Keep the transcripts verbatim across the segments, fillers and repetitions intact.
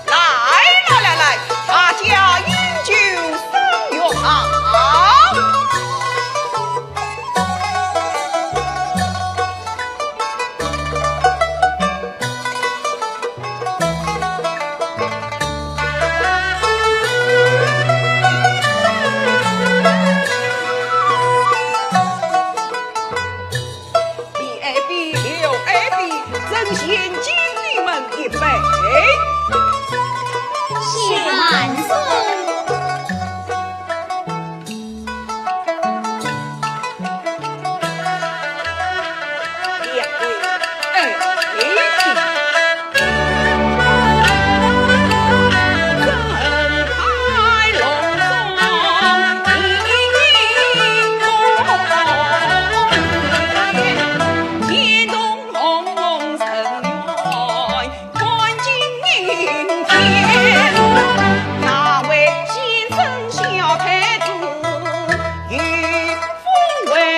来来来来，大家饮酒赏月啊！李爱婢，刘爱婢，朕先敬你们一杯。谢万岁。两位爱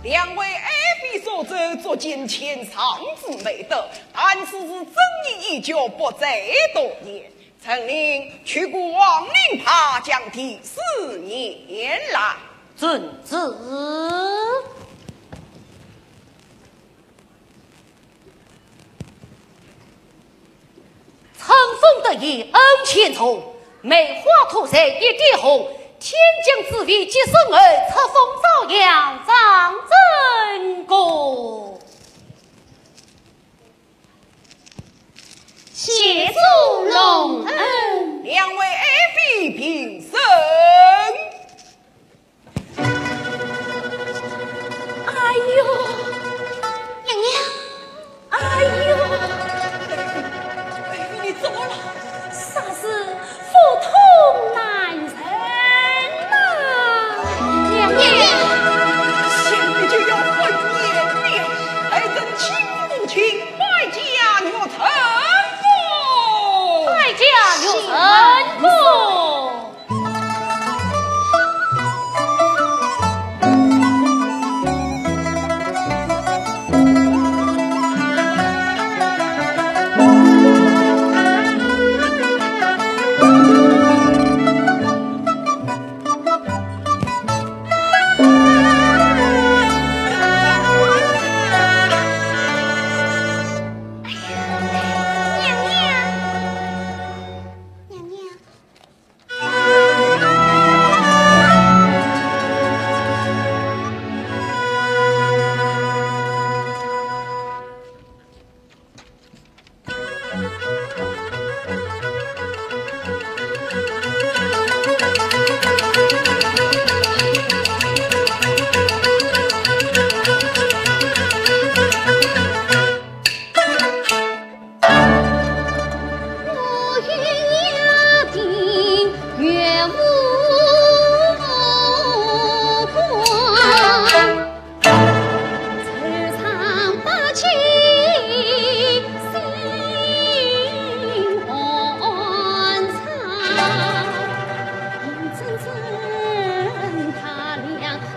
两位爱婢所奏，足见前上之美德，但此事争议已久，不再多言。 陈琳，去雇王令牌将第四辇来。遵旨。春风得意恩情重，梅花吐蕊一点红，天降紫微接生儿，册封昭阳掌正宫。 谢主隆恩。两位爱婢平身。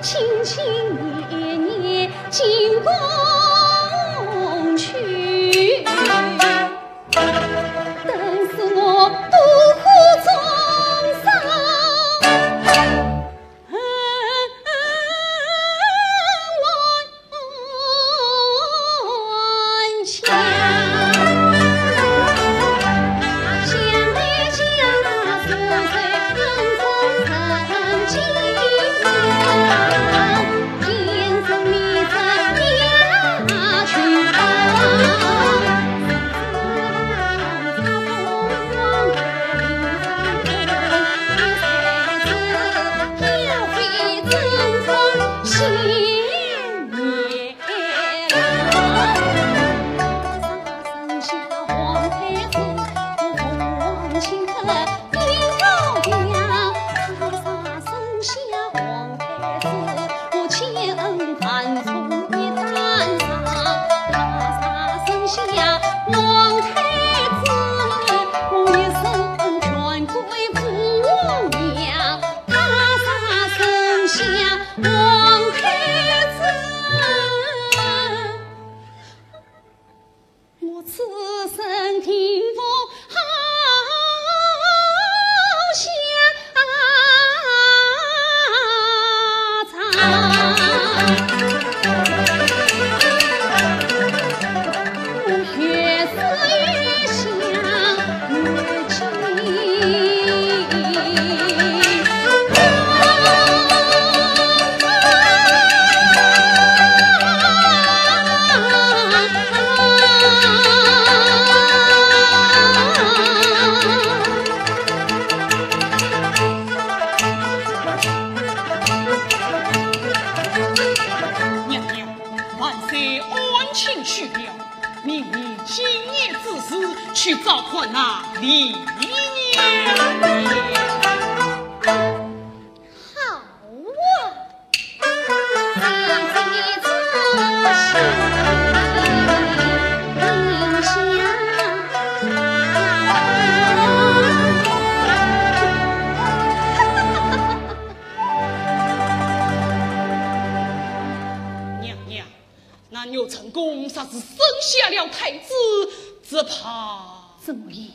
轻轻念念进宫去，等死我渡河中山。我此生定无好下场。我越思越想，越气。娘娘，万岁安寝去了，命你今夜之时去照看那李娘。好啊。娘娘，那玉宸宫若是生下了太子，只怕……怎么样？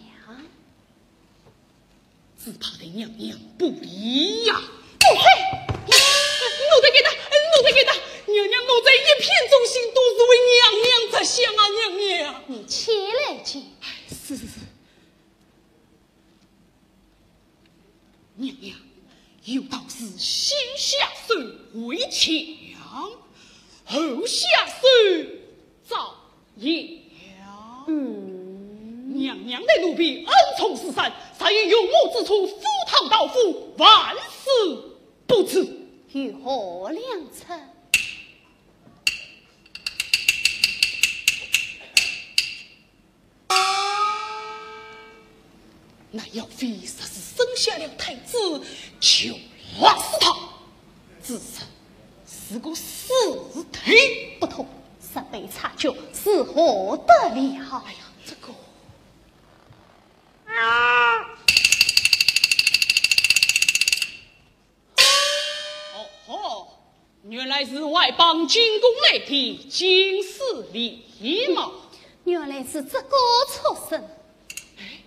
只怕对娘娘不利呀。奴才，奴才该打，奴才该打，娘娘奴才一片忠心，都是为娘娘着想啊，娘娘。你且来见。哎，是是是。娘娘，有道是先下手为强，后下手遭 娘。嗯。娘娘待奴婢恩重似山，若有用我之处，赴汤蹈火，万死不辞。有何良策？那姚妃若是生下了太子，就勒死他。 子嗣是个死罪。不妥，若被察觉，如何得了？哎呀，这个……哦吼，原来是外邦进宫来的进士李茂。原来是这个畜生。哎，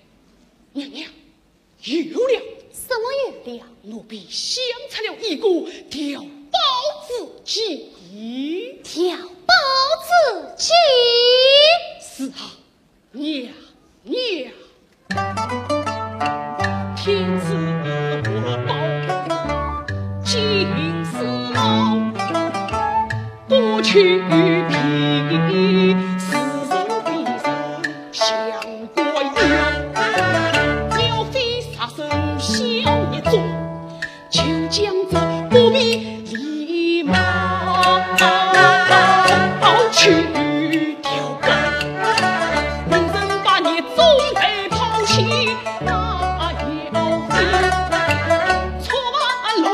娘娘， 有了。什么有了？奴婢想出了一个调包之计。调包之计？是啊，娘娘。天子我包，金丝帽，不去皮，是人比人 像个羊。姚妃杀身小孽种，就将这不明礼貌去调包。人人把你总得抛弃，那姚妃错把龙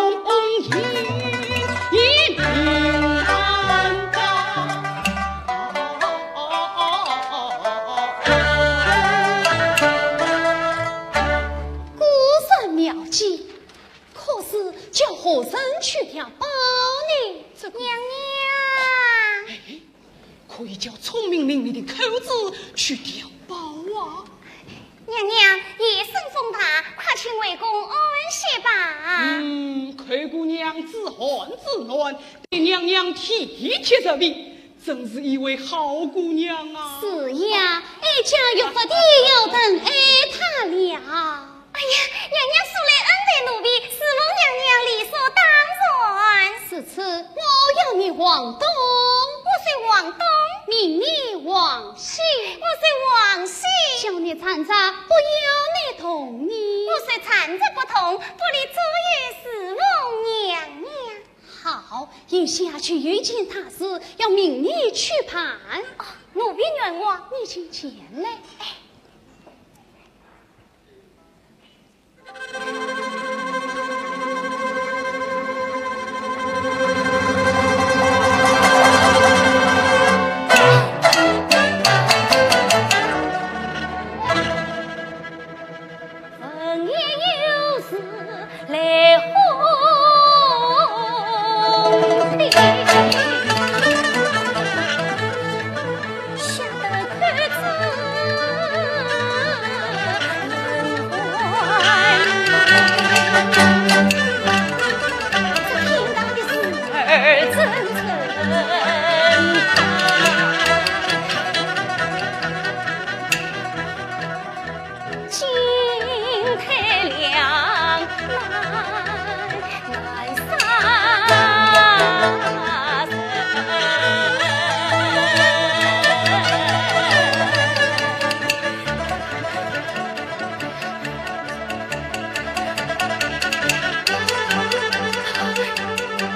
椅一命难逃。 果然妙计，可子，叫何人去调包呢？这个娘娘。哎，可以叫聪明伶俐的寇珠去调包啊。娘娘，夜深风大，快请回宫安歇吧。嗯，寇姑娘知寒知暖，对娘娘体贴入微，真是一位好姑娘啊。是呀，哀家越发的要疼爱她了。 哎呀，娘娘素来恩待奴婢，侍奉娘娘理所当然。如此，我要你往东。我随往东。命你往西。我随往西。叫你站着，不要你动你。我虽站着不动，不离左右侍奉娘娘。好，眼下去有一件大事要命你去办。哦，奴婢愿望。你请前来。哎。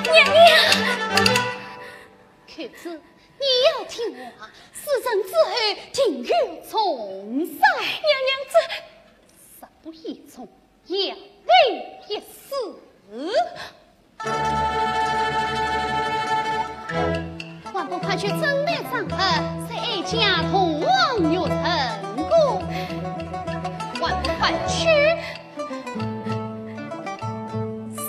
娘娘！寇珠，你要听话，事成之后定有重赏。娘娘，这……十不一中， 也得一死。还不快去准备场合，随哀家同往玉宸宫。还不快去！是。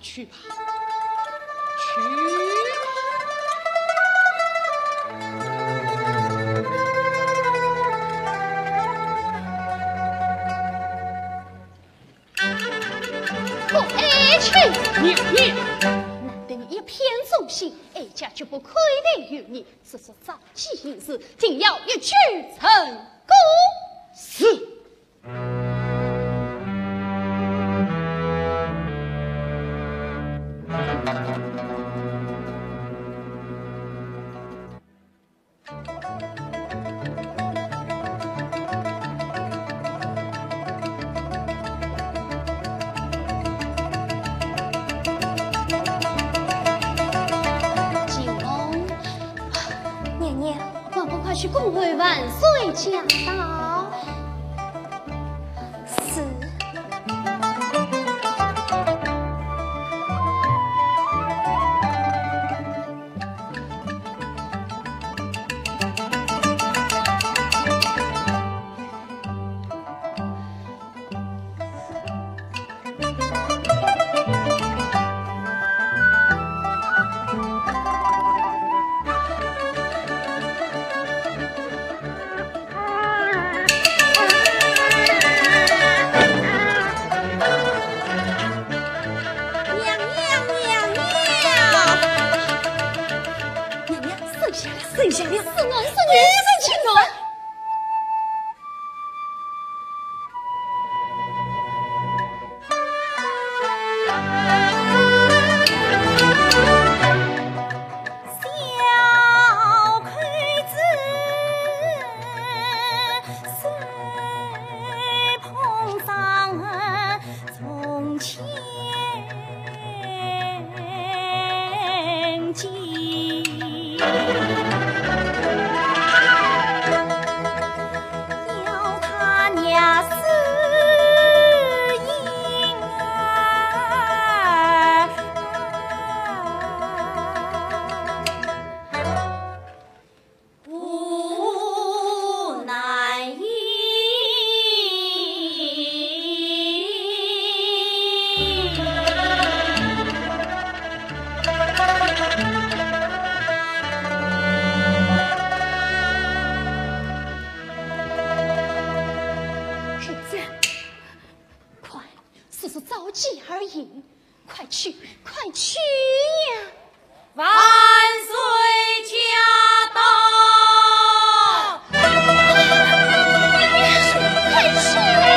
去吧，去吧。可爱卿，娘娘，难得你一片忠心，哀家绝不亏待于你。只是早起行事，定要一举成功。是。 娘娘，还不快去恭候万岁驾到！是。 娘娘，娘娘！娘娘，圣驾了，圣驾了！是男是女？是男！继而饮，快去，快去呀！万岁驾到！快去啊！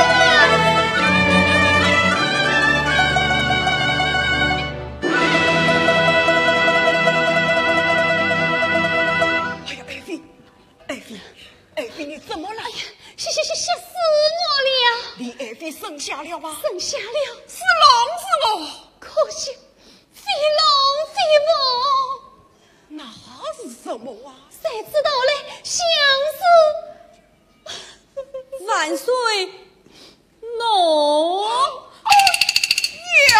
哎呀，爱妃，爱妃，爱妃，你怎么了？哎呀，吓吓吓吓死我了！你爱妃生下了吗？生下了。是龙是凤？可惜非龙非凤。那是什么啊？谁知道嘞？像是万岁，喏。哎呀！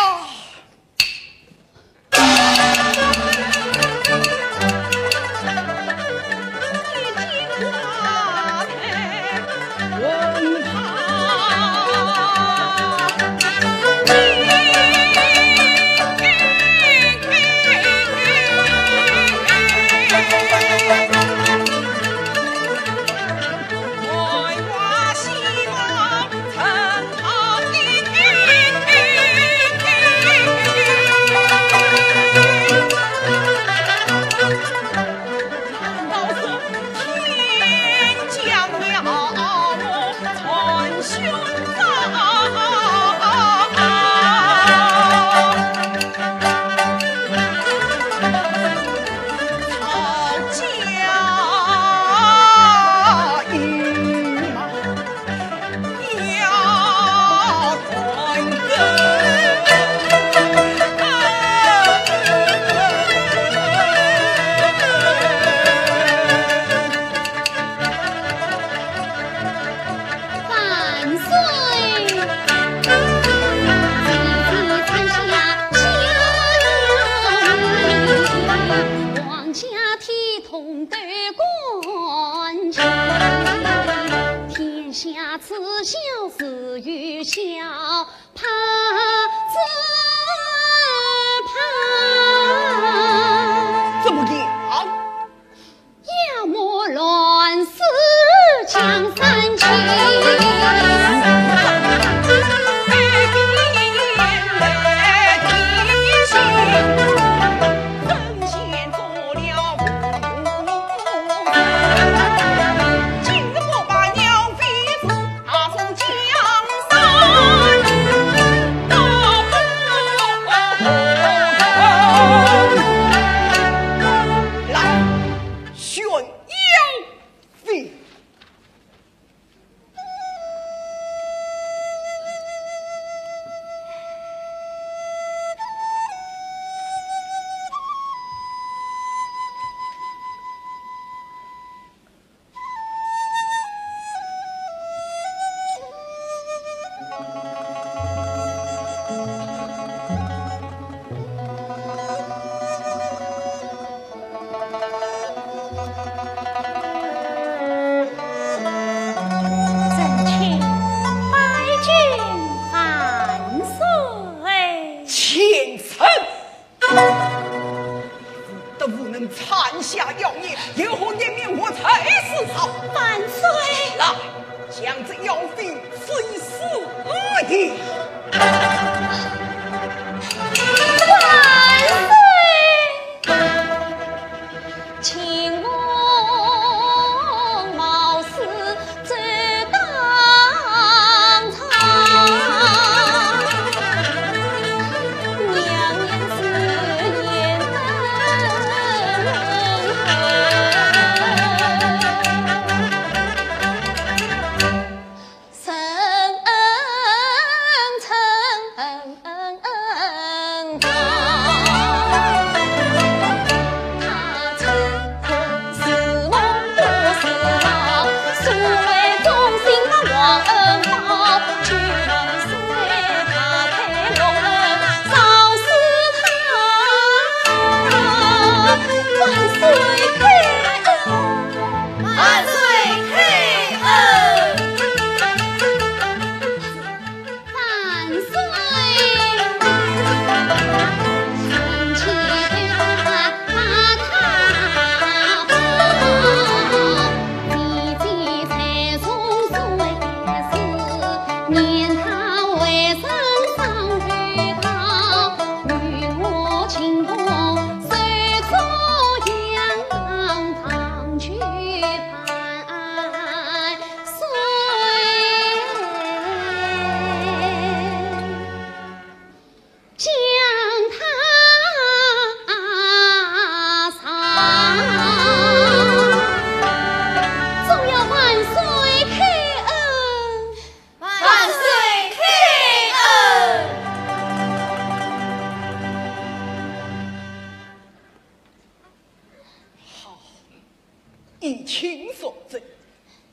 万岁！皇家体统得冠军，天下之小事与小怕之怕。怎么样？ 妖魔乱世江山尽，来，宣妖妃。臣妾拜见万岁。贤臣， 都不能产下妖孽，有何颜面活在世上？万岁！来，将这妖妃处死也。万岁！请王冒死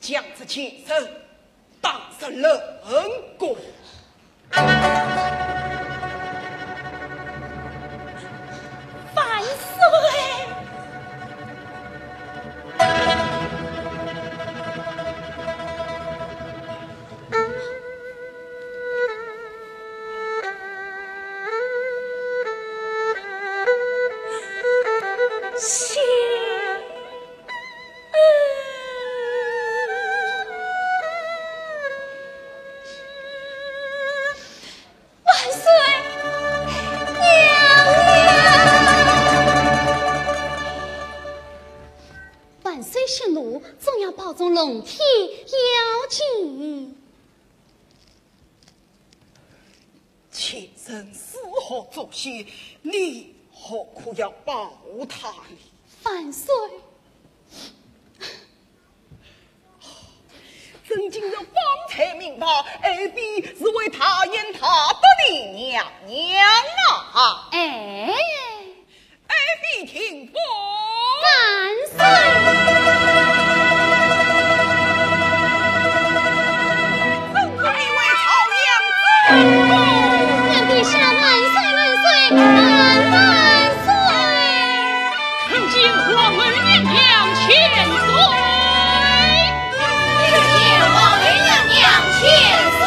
将这贱人打入冷宫。万岁！万岁！娘娘！万岁息怒，总要保重龙体要紧。 贱人是何罪行，你何苦要保她呢？万岁！朕今日方才明白，爱婢是为大言大德的娘娘啊！哎。 爱婢停步。万岁！朕这里为朝阳进步。愿陛下万岁万岁万万岁！参见皇后娘娘千岁。参见皇后娘娘千岁。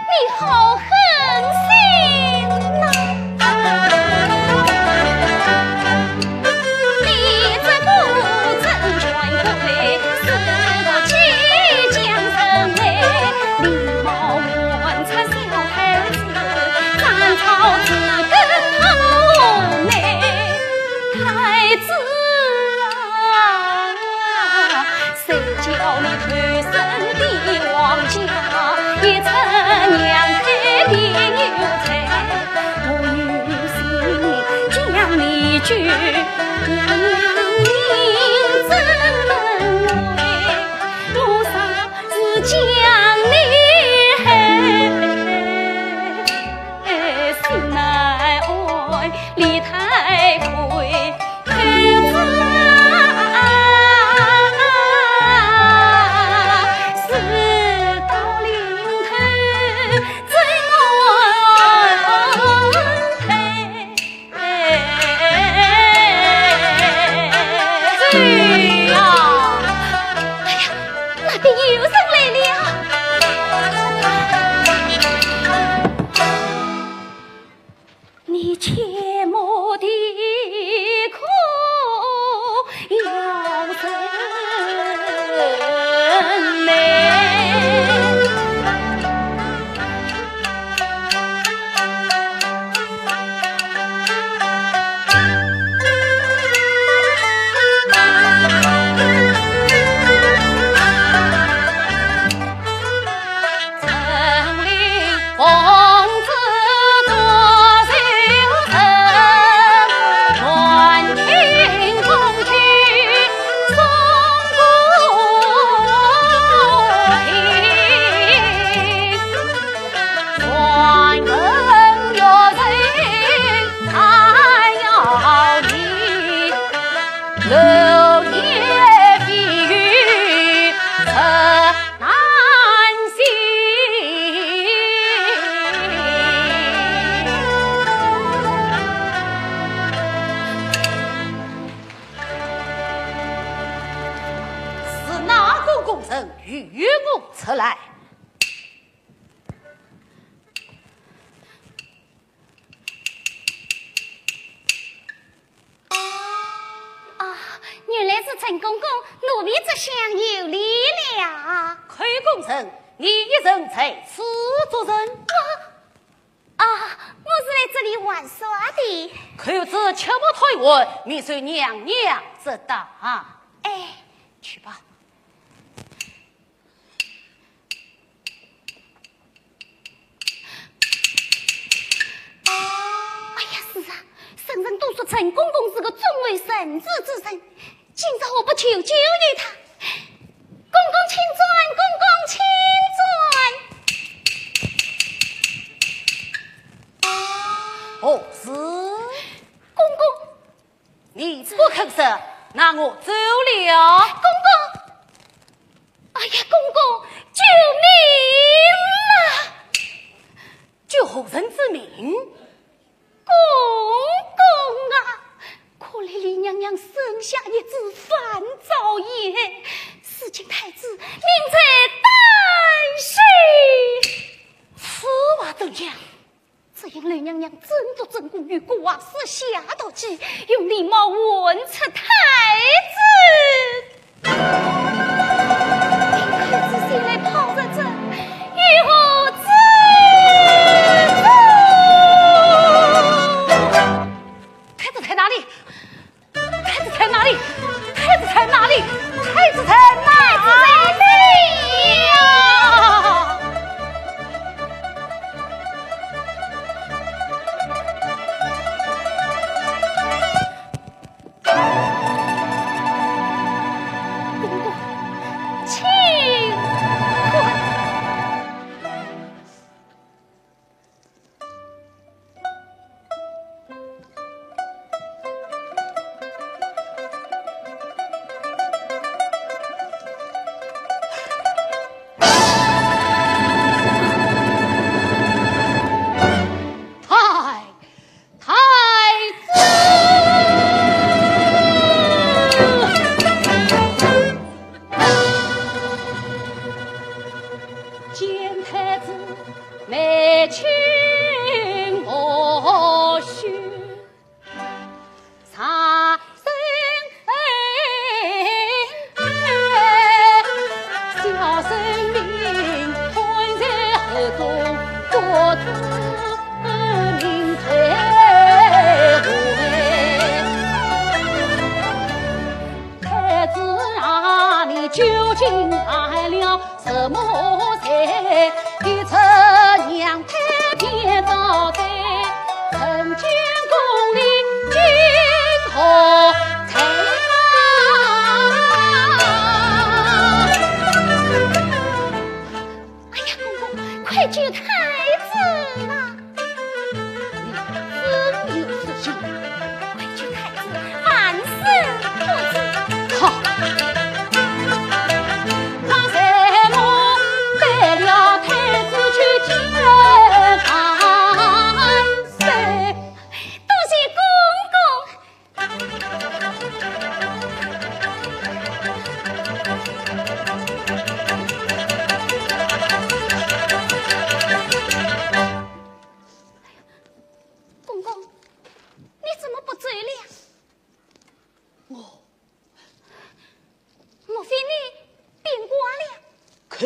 你好狠心呐！有人来了。你切莫啼哭，有人来。 是哪个工人与我出来？ 啊，原来是陈公公，奴婢这厢有礼了。寇公人，你一人在此作甚？啊，啊，我是来这里玩耍的。寇珠切莫推辞，免受娘娘责打。哎。去吧。 哎呀，是啊，人人都说陈公公是个忠厚仁慈之人，今朝何不求救于他？公公请转，公公请转。何事？公公， 你不肯说，那我走了。公公，哎呀，公公，救命啊！救何人之命？公公啊，可怜李娘娘生下一子樊昭言，如今太子命在旦夕。此话怎讲？ 只因李娘娘争夺正宫，与顾王私下毒计，用李茂换出太子。太子前来讨贼，这如何止住？太子在哪里？ 太子在哪里？太子在哪里？太子在哪里？太子在这里呀！公公，请看。 太，太子！见太子，眉清目秀。 太子啊，你究竟犯了 什么罪？你这娘胎变到底，人间宫里竟何罪啊？哎呀，公公，快救太子啊！ 你真有此心。快救太子，万死不辞。好。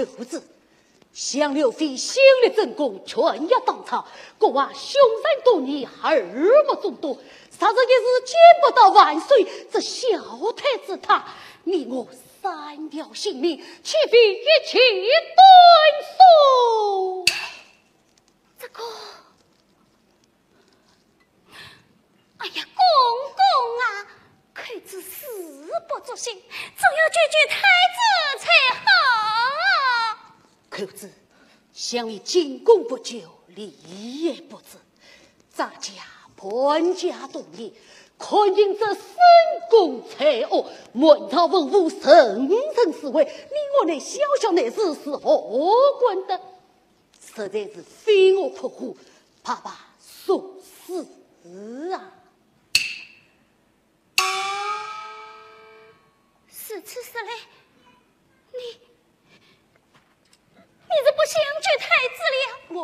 儿子，想刘备先立战功，全要当差，国外凶残多疑，耳目众多，啥日一时见不到万岁，这小太子他，你我三条性命，岂非一起断送？这个 哎呀，公公啊，寇珠事不足惜，总要救救太子才好。寇珠，想你进宫不久，礼也不知，咱家盘家多年，看尽这深宫丑恶，满朝文武人人自危，你我乃小小内侍是何官的？ 实在是飞蛾扑火，白白送死啊！如此说来，你，你是不想救太子了？我，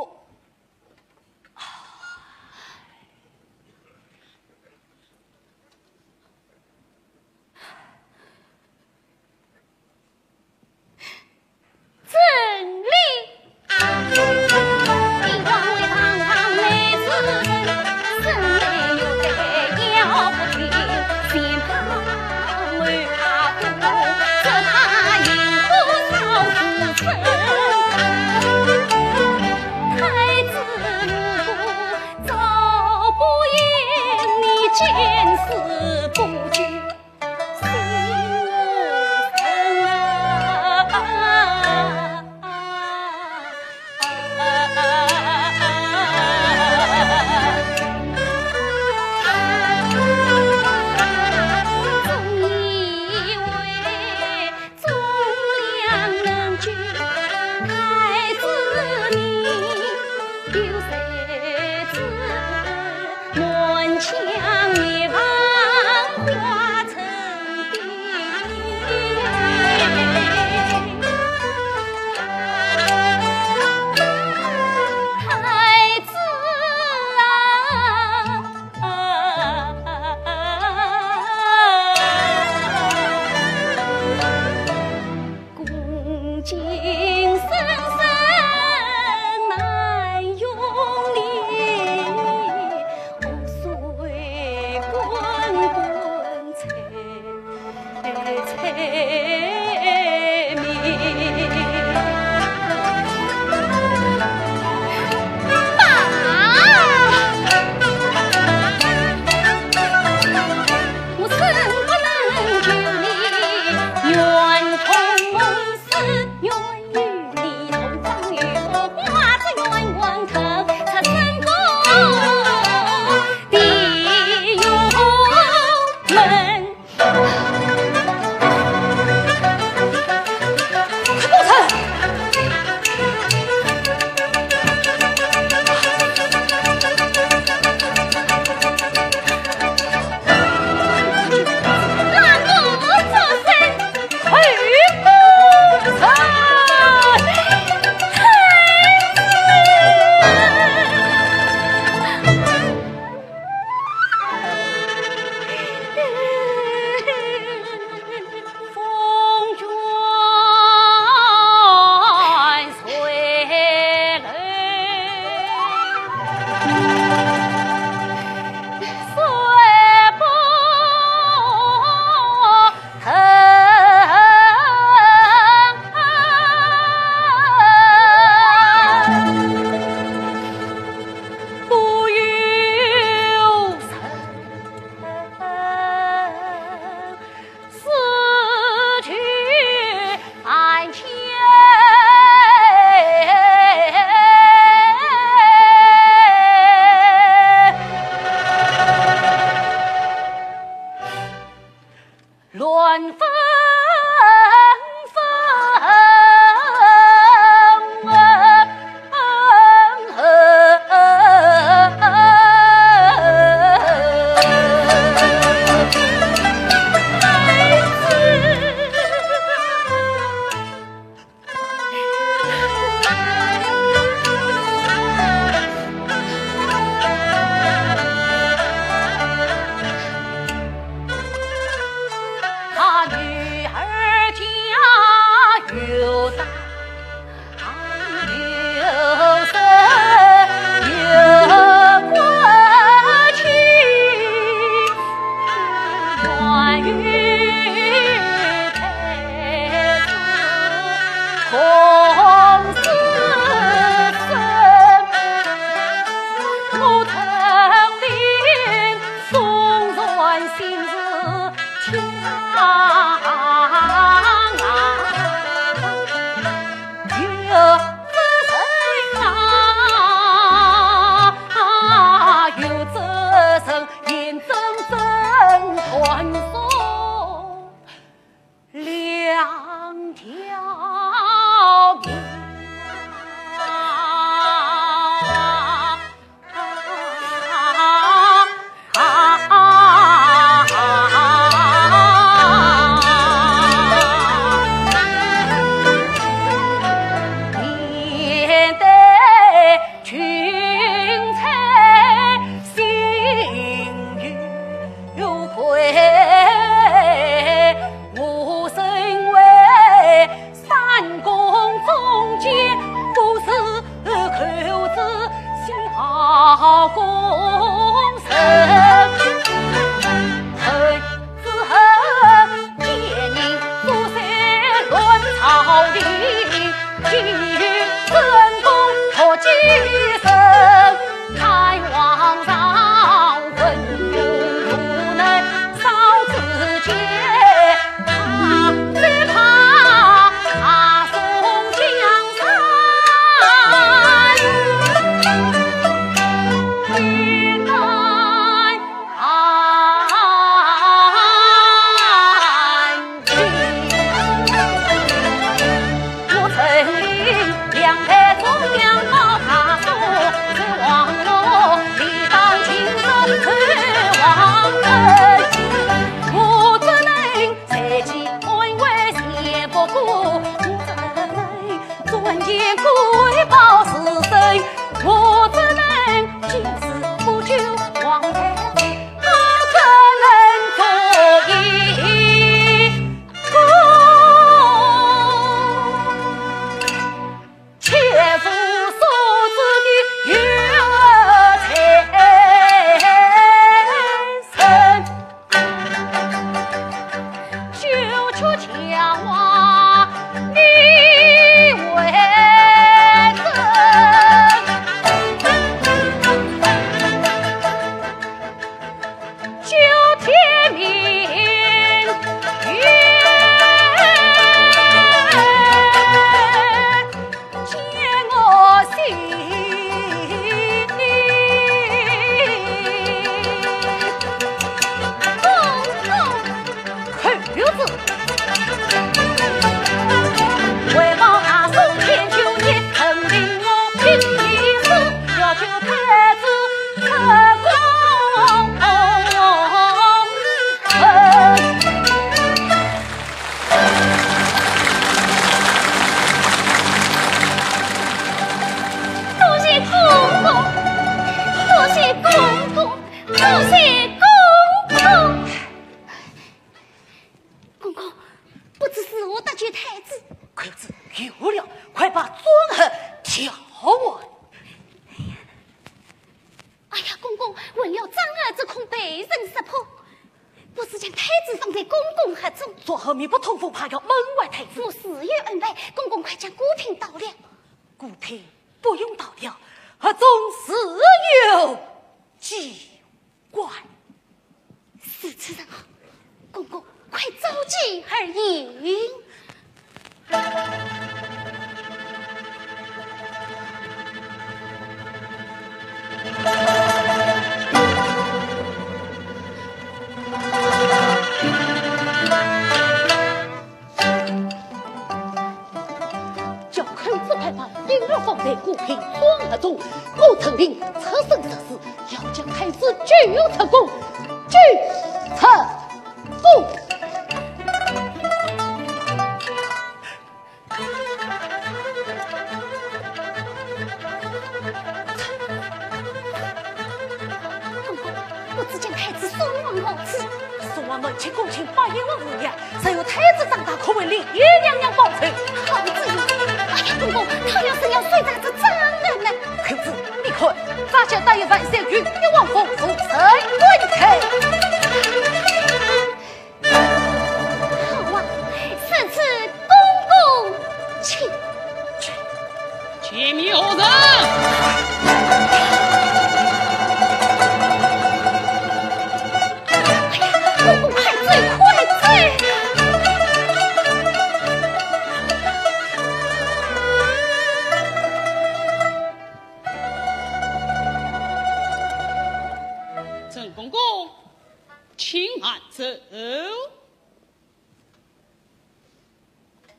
心似天堂啊，有此人啊，有此人，眼睁睁看送两条命啊。 面对群臣心有愧，我身为 三公中间，不是口之心好公人。恨之恨奸佞，不是乱朝令，今日正宫托寄生，看皇上文武不能少之间。 只怕他送江山，一代安定。我曾领两代忠良报大宋，是王后理当亲手守王恩。我只能 谁知安危险不顾，我怎能赚钱归报子孙？我怎能今世不救王太子？我怎能做一个 切腹受之的有才人，九曲桥啊，你为证。 九天明月，见我心里。公公， 扣子。为报大宋天九年，任命我平西施，要救太子出宫。多谢公公，多谢公公，多谢公公。 公公，不知如何搭救太子？扣子，有了，快把妆盒调换。哎呀，公公，混了妆盒只恐被人识破，不如将太子放在公公盒中。妆盒密不通风，怕要闷坏太子。我自有安排，公公快将果品倒了。果品不用倒了，盒中自有机 关。如此甚好，公公，快召妓而迎。叫扣子快把璎珞放在果品妆盒中，我陈琳出生入死，要将太子救出宫，救出宫。 公公，不知将太子送往何处？送往南清宫请八贤王侍养，只有太子长大，可为丽妃娘娘报仇。好主意！哎呀，公公，他要是要谁打这张人呢？扣子，你看，发小打一番，小玉一王府，府城滚开。 好啊，如此公公请。前面何人？慢走。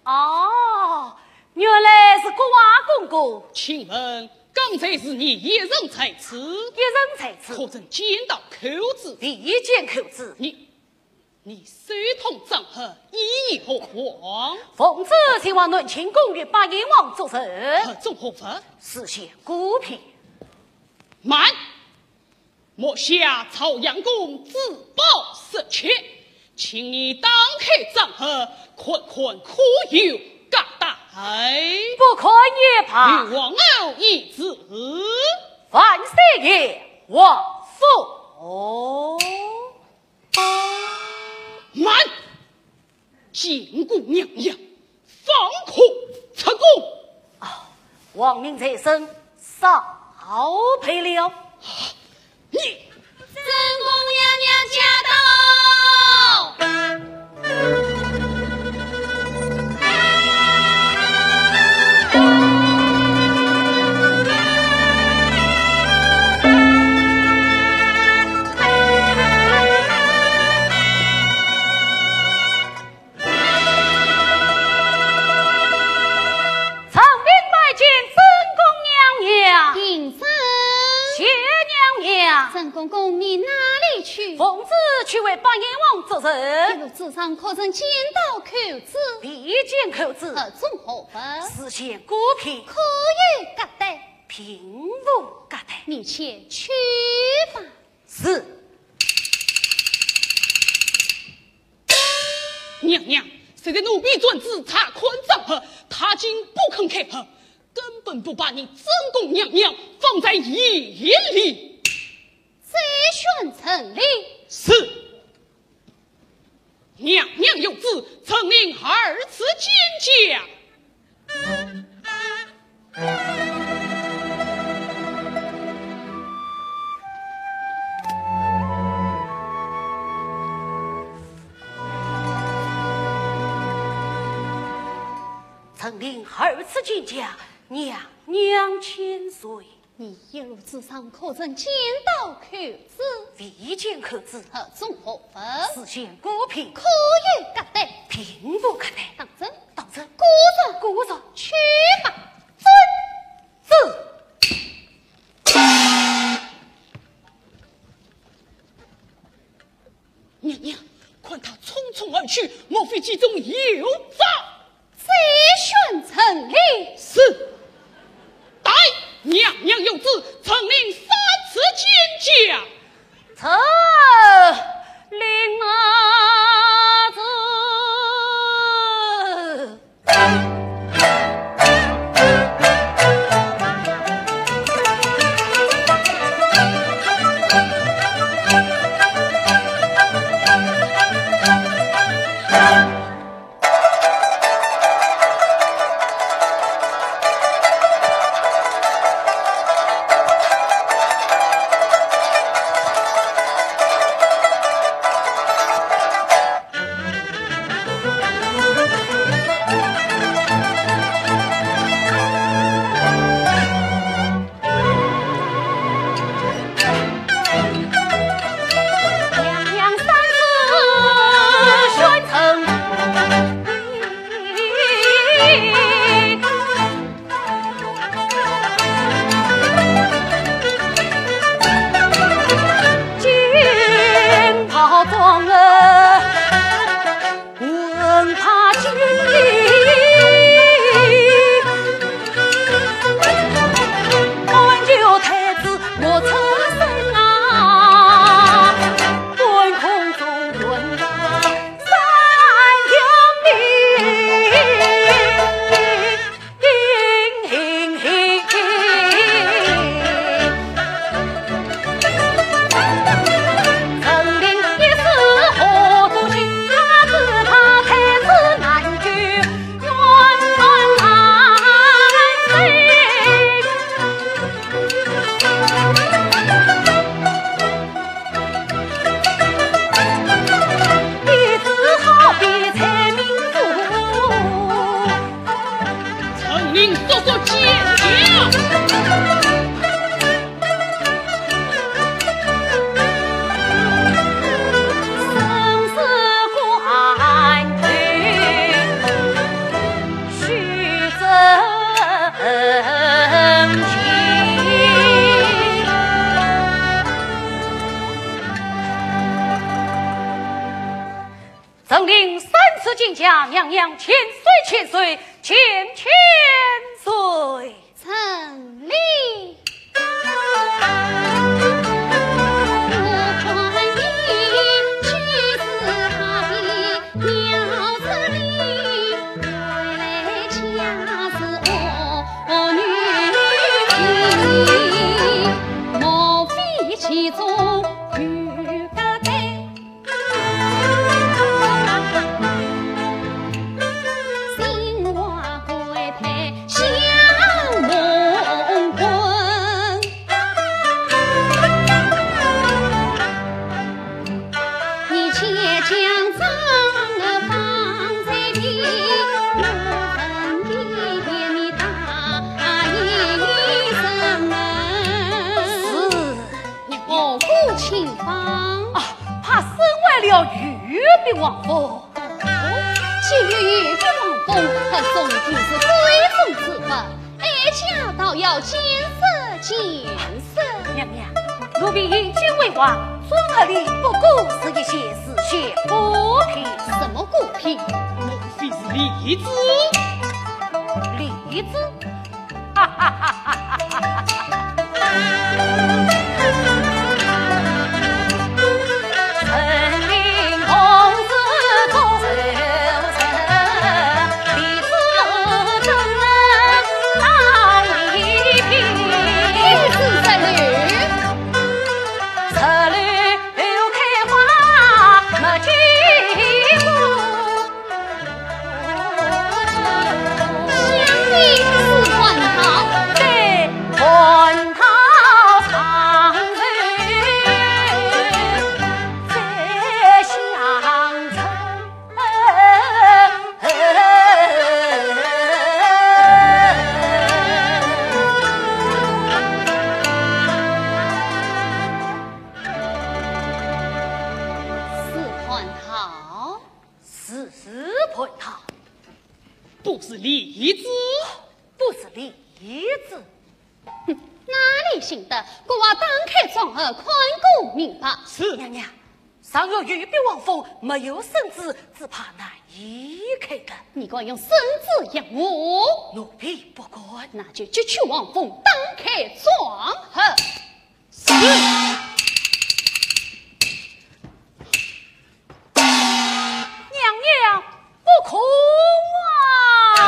哦，原来是郭槐公公。请问，刚才是你一人在此？一人在此。可曾见到寇珠？未见寇珠。你，你手捧账盒，意欲何往？凤姐前往南清宫与八贤王作寿。盒中何物？是些果品。慢！ 目下朝阳宫珠宝失窃，请你打开账盒，看看可有夹带。不看也罢。与王后议事。万岁爷，王府。慢！ 见过娘娘，方可出宫。啊，王命在身，少陪了。你，正宫娘娘驾到。 臣民拜见正宫娘娘。请坐。谢娘娘。正公公，你哪里去？凤姐去为八贤王作寿。一路之上，可曾见到寇珠？未见寇珠。盒中何物？是些果品。可有夹带？并无夹带。你且去吧。是。 娘娘，现在奴婢专职查看账盒，她竟不肯开盒，根本不把你正宫娘娘放在眼里。再宣陈令。是。娘娘有旨，陈琳二次见驾。 陈琳二次见驾，娘娘千岁。你一路之上可曾见到寇珠？未见寇珠。盒中何物？是些果品。可有夹带？并无夹带。当真？当真。果然？果然。去吧。遵旨。 娘娘，看她匆匆而去，莫非其中有诈？再宣陈令。是。带，娘娘有旨，陈琳三次见驾。陈琳啊，这臣领三十金甲，娘娘千岁，千岁，千千岁。臣领。是。 你何故请访？啊，怕损坏了御笔皇封。哦，既有御笔皇封，何总不是贵重之物？哀家倒要见识见识。娘娘，奴婢以金为王，尊盒里不过是一些丝线布匹。什么布匹？莫非是梨子？梨子？ 是蟠桃？ 是蟠桃，不是梨子。不是梨子。哼，哪里信得？给我打开妆盒，看个明白。是。娘娘，上有御笔皇封，没有圣旨，只怕难以开得。你敢用圣旨压我？奴婢不敢。那就揭去皇封，打开妆盒。 是。娘娘，不可啊！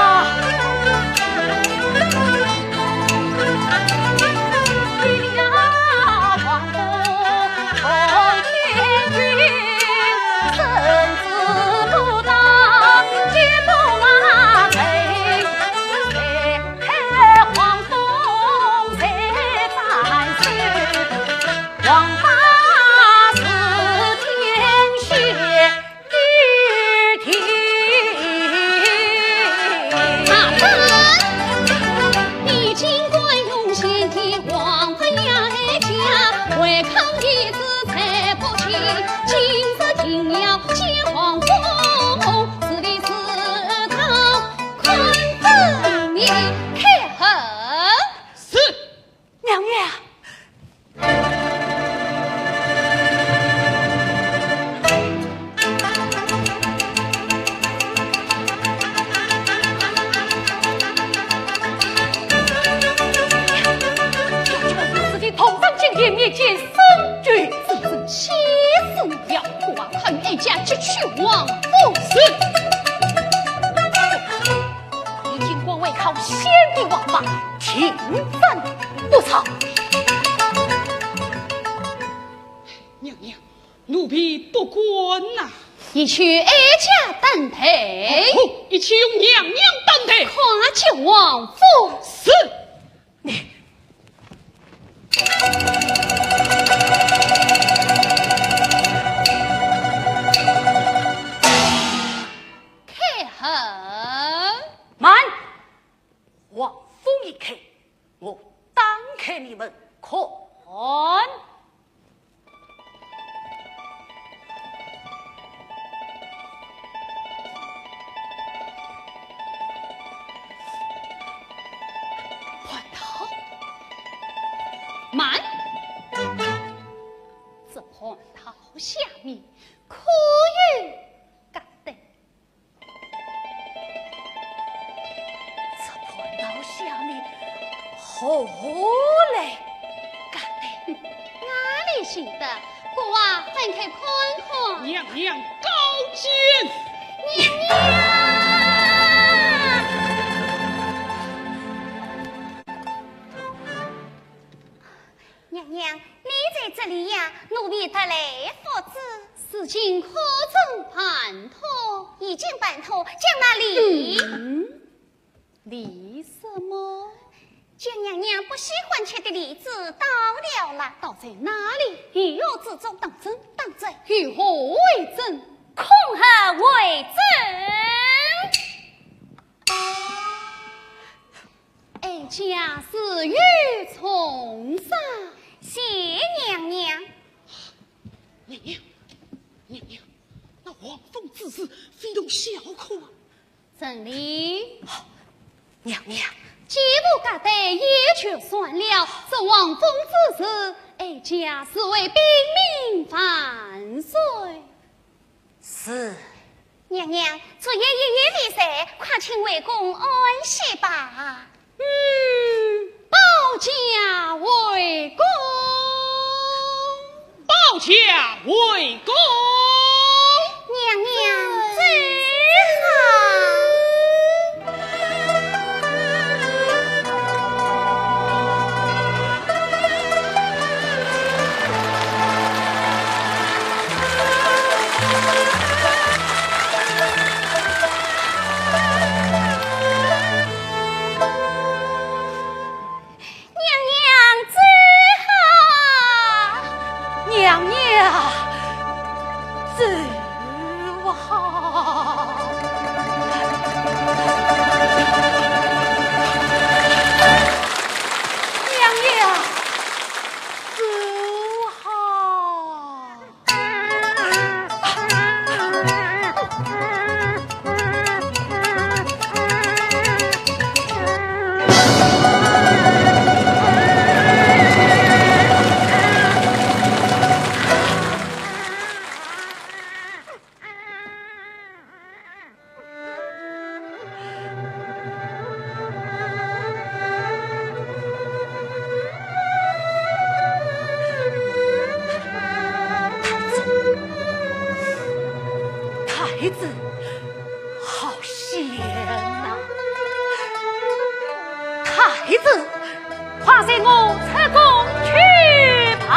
娘娘。要将我自己同上金殿面前伸冤。真正气死了！我看哀家揭去皇封。是。 你竟敢违抗先帝王法，听斩不赦。娘娘，奴婢不敢呐。你与哀家担待。哦，一起与娘娘担待。快揭皇封。是。你 开盒。慢！皇封一开，我打开你们看。蟠桃。慢！这蟠桃下面可有 赣哦嘞，该得哪里寻得？快啊，翻开看看。娘娘高见。娘娘！娘娘，你在这里呀，奴婢得来复旨。事情可曾办妥？已经办妥，将那梨……嗯，梨什么？将娘娘不喜欢吃的梨子倒掉了。倒在哪里？御药之中。当真？当真。以何为证？恐吓为证。 哀家自有重赏。谢娘娘。娘娘，娘娘，那王封之事非同小可啊。陈琳。娘娘。既无该得也就算了，这王封之事，哀家自会禀明万岁。 是。娘娘，昨夜一夜未睡，快请回宫安歇吧。嗯，保驾回宫。保驾回宫。娘娘走好。 娘娘走好。娘娘走好。娘娘走好。 太子，好险呐！太子，快随我出宫去吧。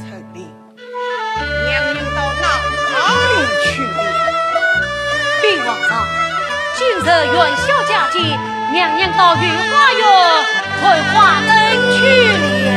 陈琳，娘娘到哪里去了？禀皇上，今日元宵佳节，娘娘到御花园看花灯去了。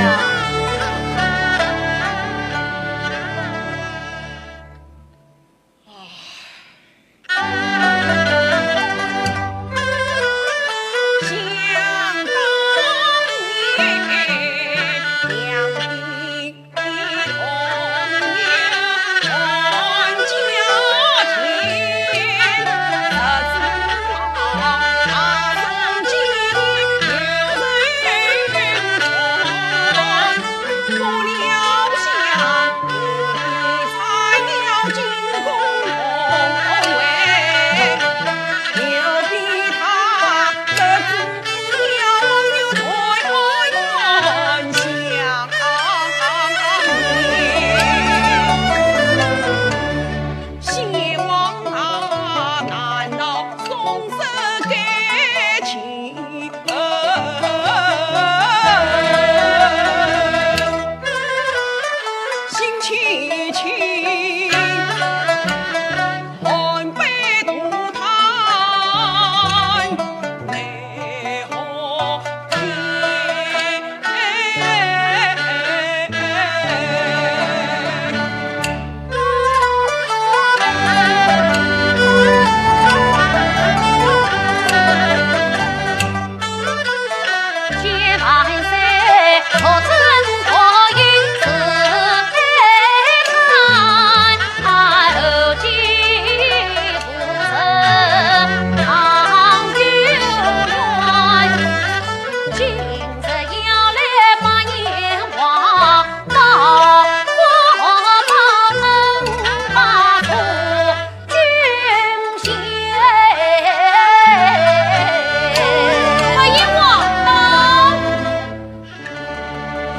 快迎王到。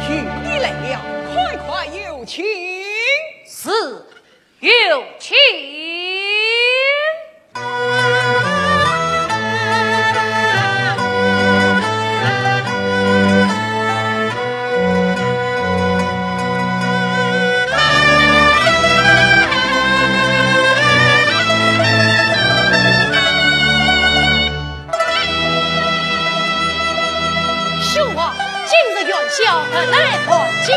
御弟来了，快快有请。是，有请。 兄啊，今日元宵特来团圆。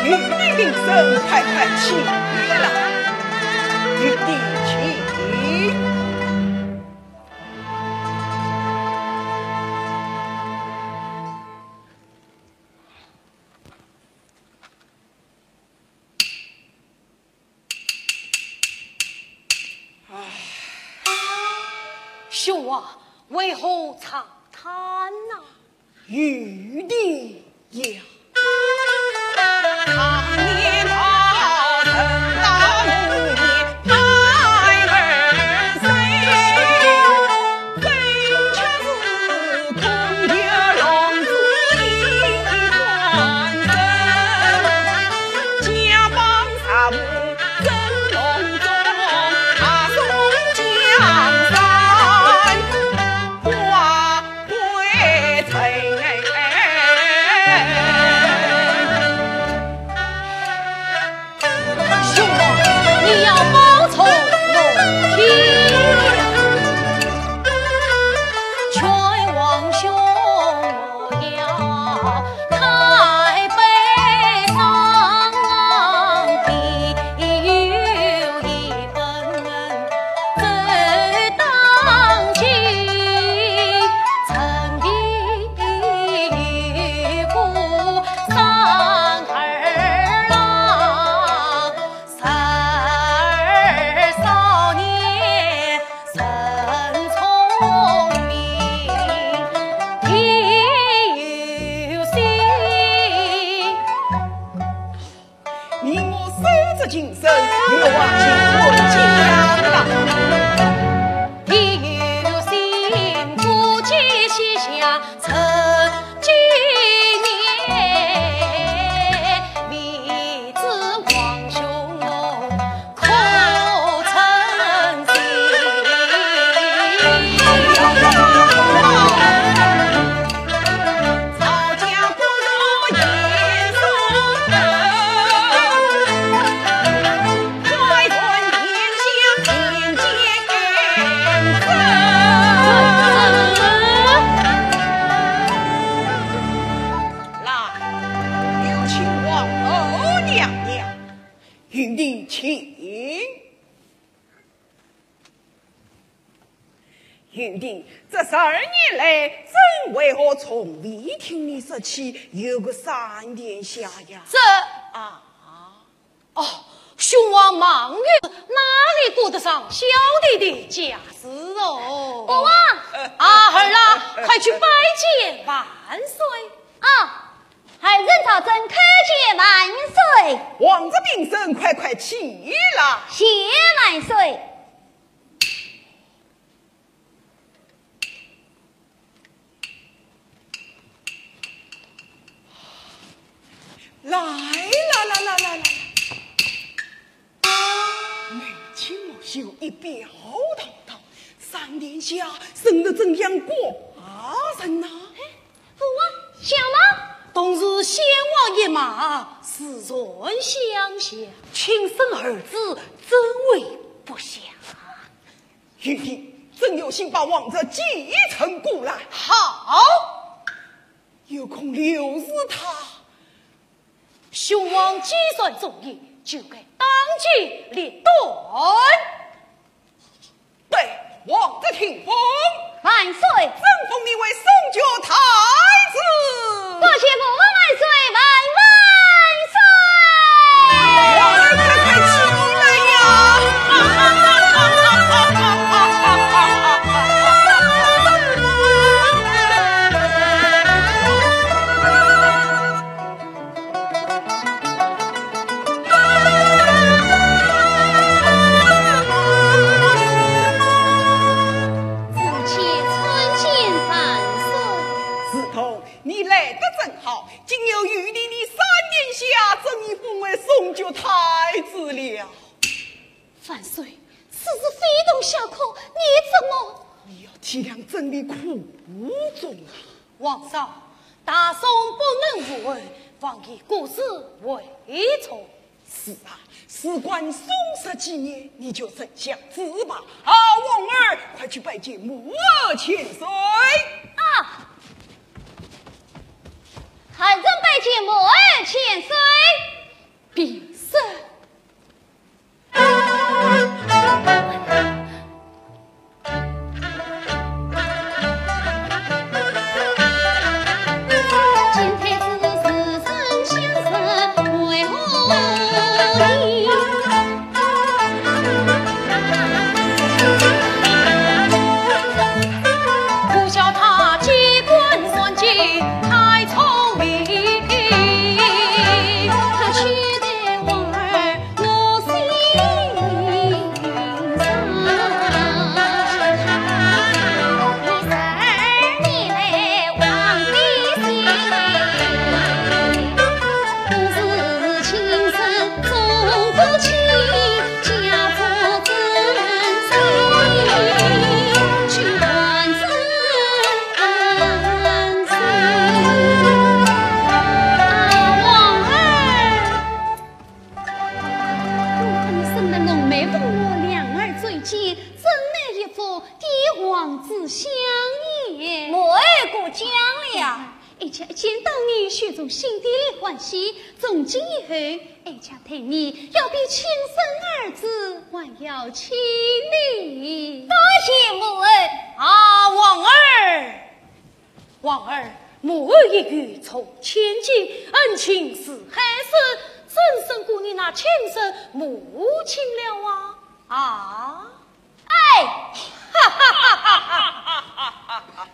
御弟平身，快快起来。御弟请。兄啊，为何长叹呐？御弟呀。兄啊，你要保重龙体。劝王兄我要开悲伤的，有一本奏当今，陈皮与骨伤二郎。 十二少年人聪明，弟有信。你我手执琴声，越王求婚讲了。弟有信，不计西厢 陈今年，未知王兄可曾信？曹家不若严嵩，快传天下，民间。 来，有请王后娘娘。御弟请。御弟，这十二年来，朕为何从未听你说起有个三殿下呀？这……啊。 哦，兄王忙于，哪里顾得上小弟的家事哦？国王！啊，儿啊，快去拜见万岁。啊，儿臣赵祯叩见万岁。王子平身，快快起来。谢万岁。 来，来，来，来，来，来。眉清目秀，仪表堂堂，三殿下生得真像寡人呐。哎，父王，像吗？同是先王一脉，自然相像，亲生儿子，怎会不像啊？ 御弟，朕有信把王子继承过来。好。有空留住他。兄王既然中意，就该当机立断。对，王子听封。万岁。朕封你为松江太子。好，今有玉帝的三殿下，朕已封为松觉太子了。万岁，此事非同小可，你怎么？你要体谅朕的苦衷啊。皇上，大宋不能无后，王爷国事为重。是啊，事关宋室基业，你就认下旨吧。啊，王儿，快去拜见母后千岁。啊，还cần拜见母后千岁。平身。 我看你生得浓眉凤目，两耳垂肩，真乃一副帝王之相也。母后过奖了。哀家一见到你，心中心底里欢喜，从今以后，哀家待你要比亲生儿子还要亲哩。多谢母后。啊，王儿，王儿，母后一语重千金，恩情似海深，怎胜过你那亲生母亲了啊？啊？哎，哈哈哈哈哈哈哈！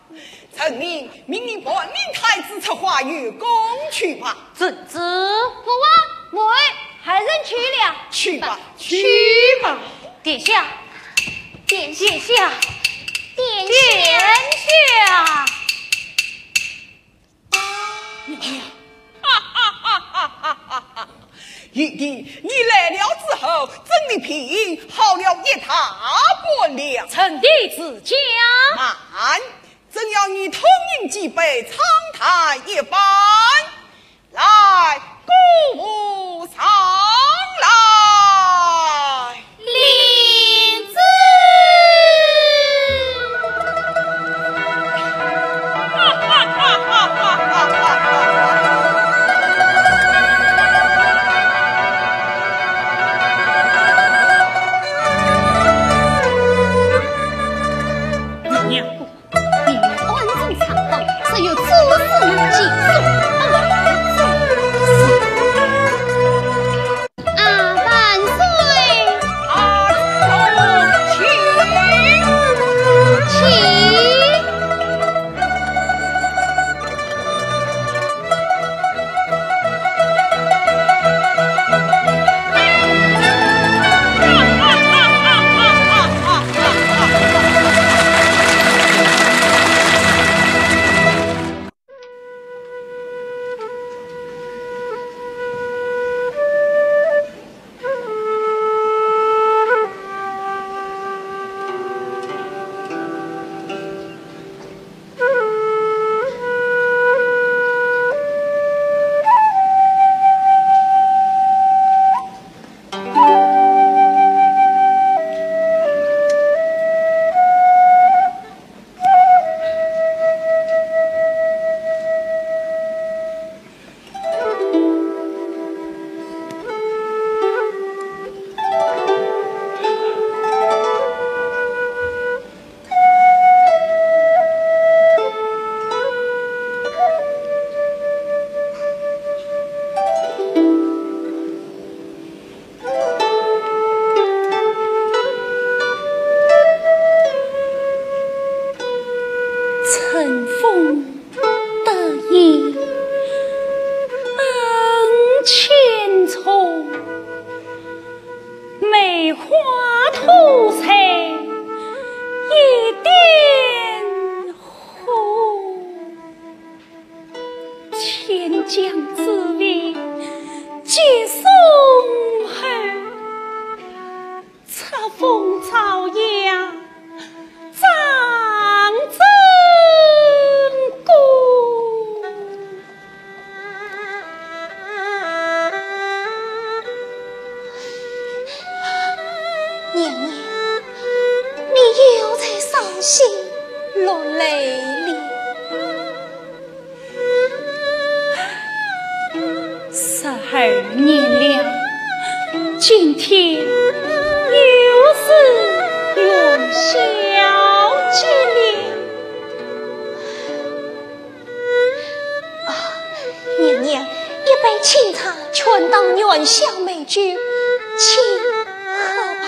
臣命命你伴领太子出花园宫去吧。遵旨。父王，母后，孩儿去了。去吧，去吧。殿下，殿下，殿下。娘娘。哈哈哈哈哈哈！玉帝，你来了之后，朕的病好了一大半了。臣弟自家。慢，朕要你痛饮几杯，畅谈一番。来，姑父上来。 领旨。娘娘，你安坐长凳，只有诸事难解，众将紫薇接送后，册封昭阳掌正宫。娘娘，你又在伤心落泪了。 十二年了，今天又是元宵节了。啊，娘娘，一杯清茶，全当元宵美酒，请喝吧。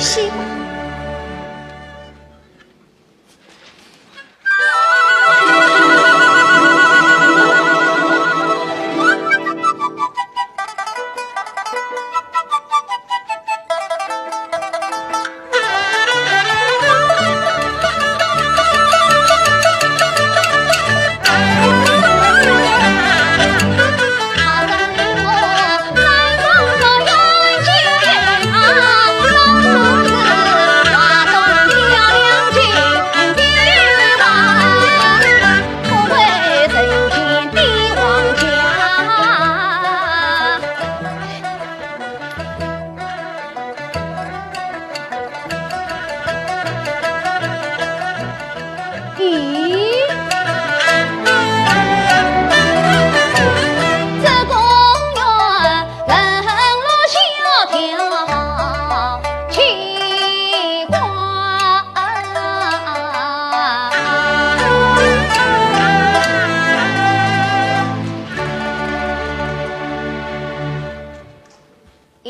西吧。咦？这公园人落小条奇怪。咦？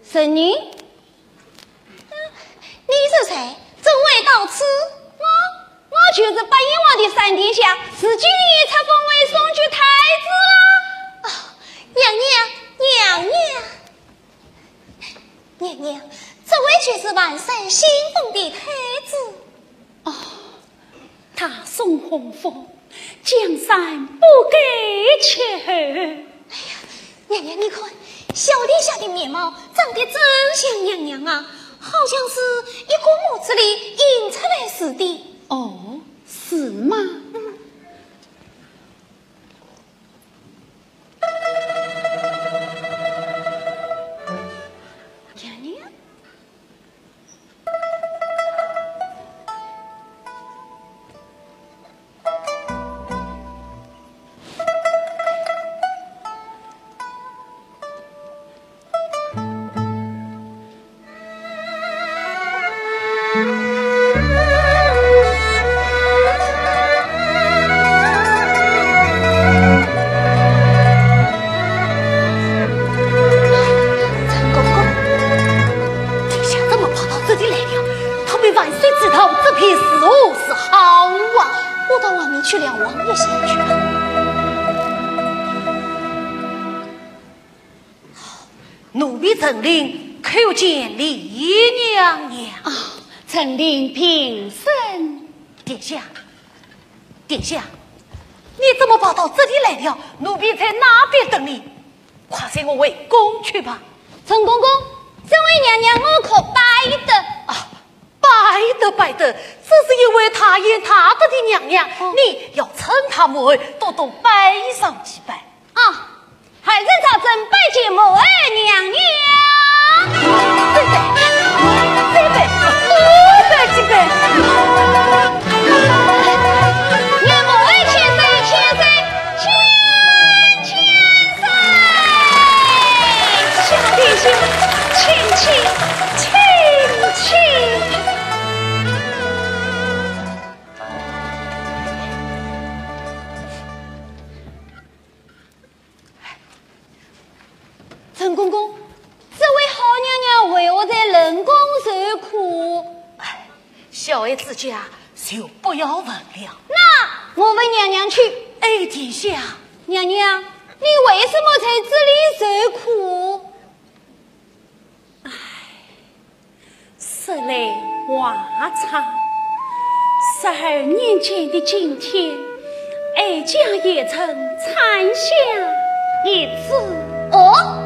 神人？你是谁？怎会到此？我，我就是八贤王的三殿下，自己也册封为松曲太子啊！哦，娘娘，娘娘，娘娘，这位就是万岁新封的太子。哦， 大宋洪福，江山不改旧。哎呀，娘娘，你看，小殿下的面貌长得真像娘娘啊，好像是一个模子里印出来似的。哦，是吗？嗯。娘娘？ 陈公公，殿下怎么跑到这里来了？他们万岁知道这便如何是好啊？我到外面去瞭望一下去吧。奴婢陈琳叩见李娘娘。啊，陈琳平身。殿下， 殿下，你怎么跑到这里来了？奴婢在那边等你，快随我回宫去吧。陈公公，这位娘娘我可拜得。啊，拜得拜得，这是一位大贤大德的娘娘，哦。你要称她母后，多多拜上几拜。啊， 儿臣赵祯拜见母后娘娘。这边，这边，这边，这边。愿母后千岁，千岁，千千岁。小弟请，请，请，请，请。 陈公公，这位好娘娘为何在冷宫受苦？哎，小孩之家就不要问了。那我问娘娘去。哎，殿下。娘娘，你为什么在这里受苦？ 说来话长，十二年前的今天，哀家也曾产下一子。哦，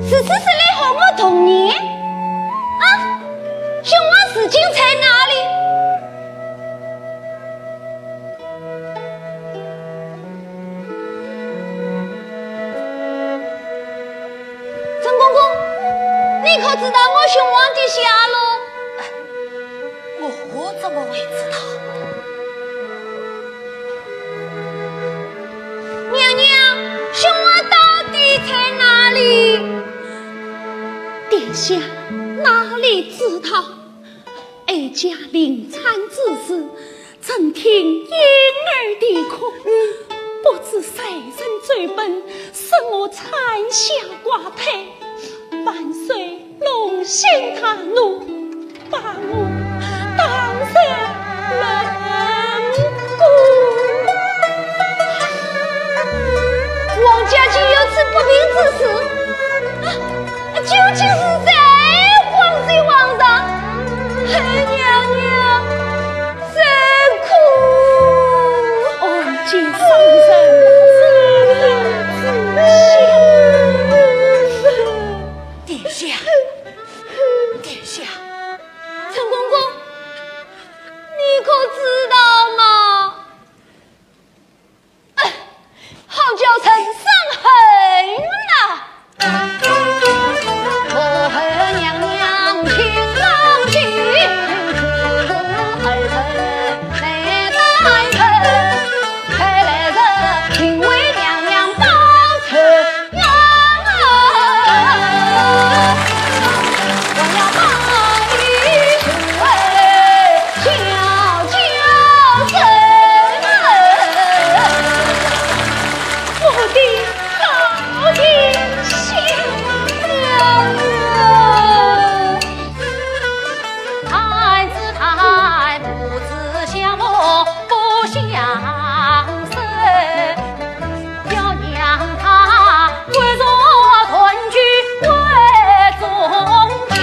是是是，你和我同年？啊，兄王如今在哪里？ 陈公公，你可知道我兄王的下落？我，我怎么会知道？娘娘，兄王到底在哪里？殿下哪里知道？哀家临产之时， 正听婴儿啼哭，不知谁人奏本，说我产下怪胎，万岁龙心竟大怒，把我当成人骨。王家竟有此不平之事，究竟是谁放这皇上？哎，娘娘，受苦。哦，见圣人，圣人。殿下，殿下。 陈公公，你可知道吗？哎，好叫陈伤痕呐！我恨娘娘情难尽，苦恨谁代恨？ 看来是因为娘娘报仇啊！我要报一仇，叫叫声。我的好天下啊！ 孩子太不知相逢不相识，要让他归宿团聚归宗亲。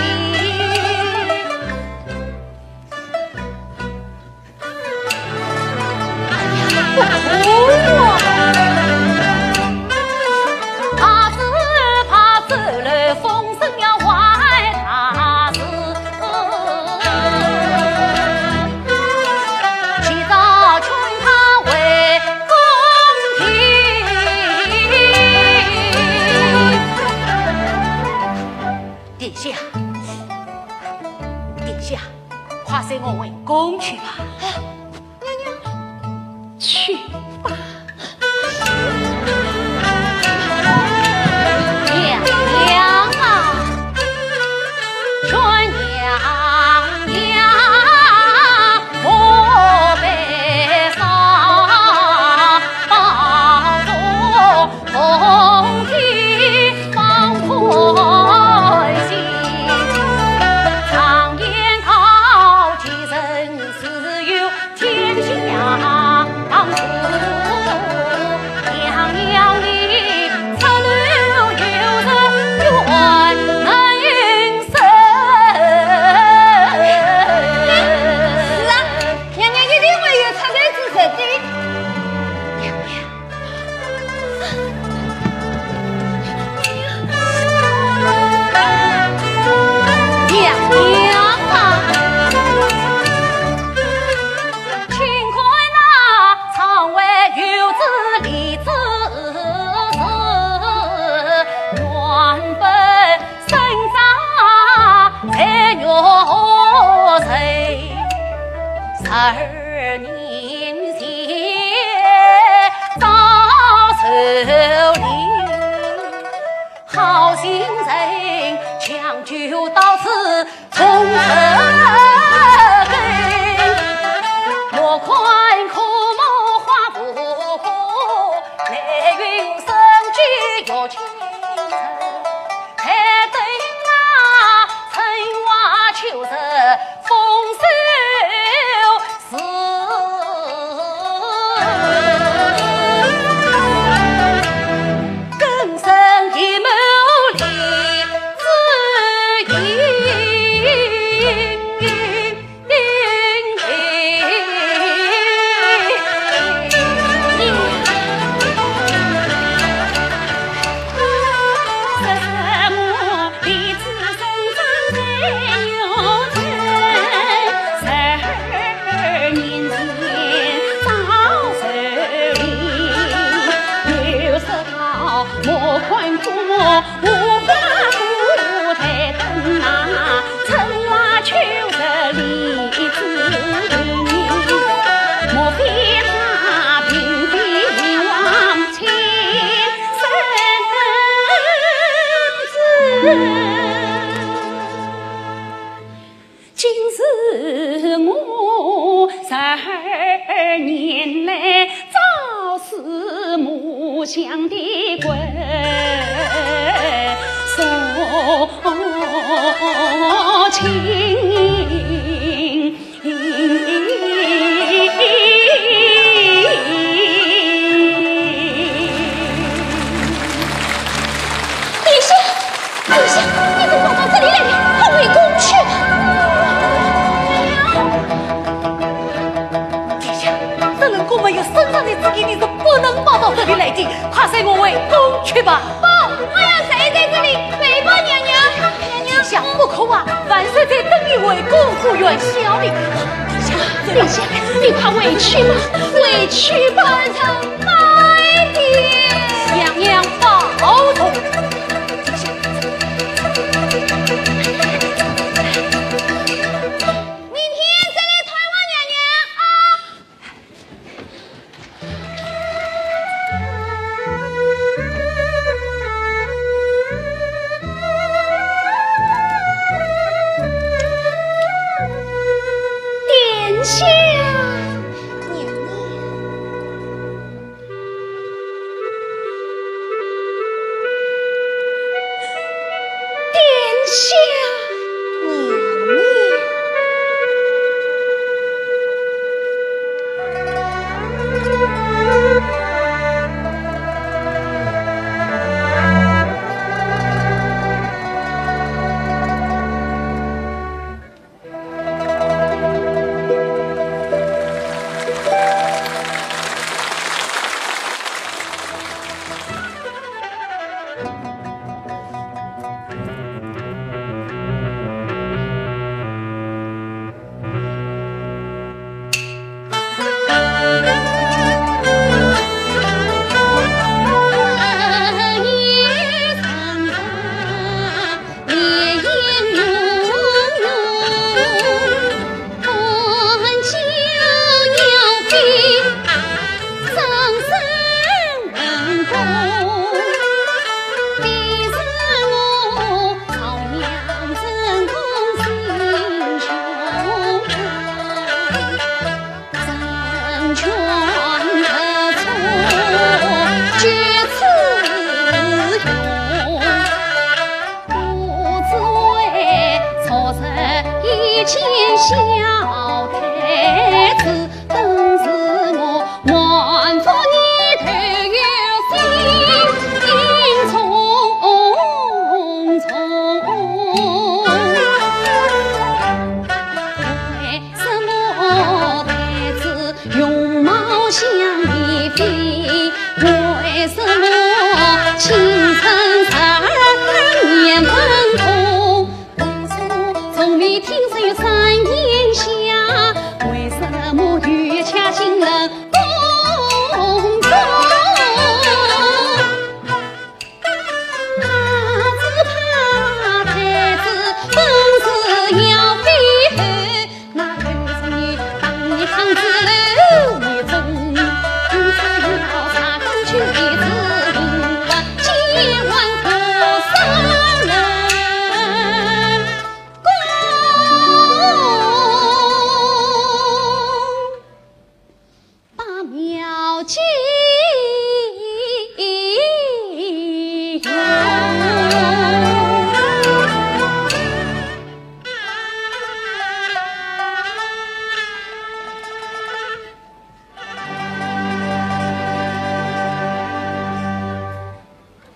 殿下，殿下，快随我回宫去吧。 娘娘，去吧。娘娘啊，劝娘娘莫悲伤，保重 凤体方可安心，常言道，其人自有天相助，娘娘你出头有人愿能生。是啊，娘娘一定会有出头之日的。 娘娘啊，请看那窗外有只李子树，原本生长在玉树，十二年前遭受凌。 好心人抢救到此重生根，莫看枯木花无花，难云生机又千层。待等那春华秋实丰收 时，更生一抹荔枝影。今日我十二年来朝思暮想的归殿下，你怎么跑到这里来了？快回宫去吧。殿下，这冷宫没有圣上的旨意，你是不能跑到这里来的。快随我回宫去吧。不，我要睡在这里，陪伴娘娘。娘娘。殿下不可啊，万岁在等你回宫，不远千里。殿下，殿下，你快回去吧，回去吧。慢点。娘娘保重。 明天再来探望娘娘啊。殿下。娘娘。 殿下。娘娘。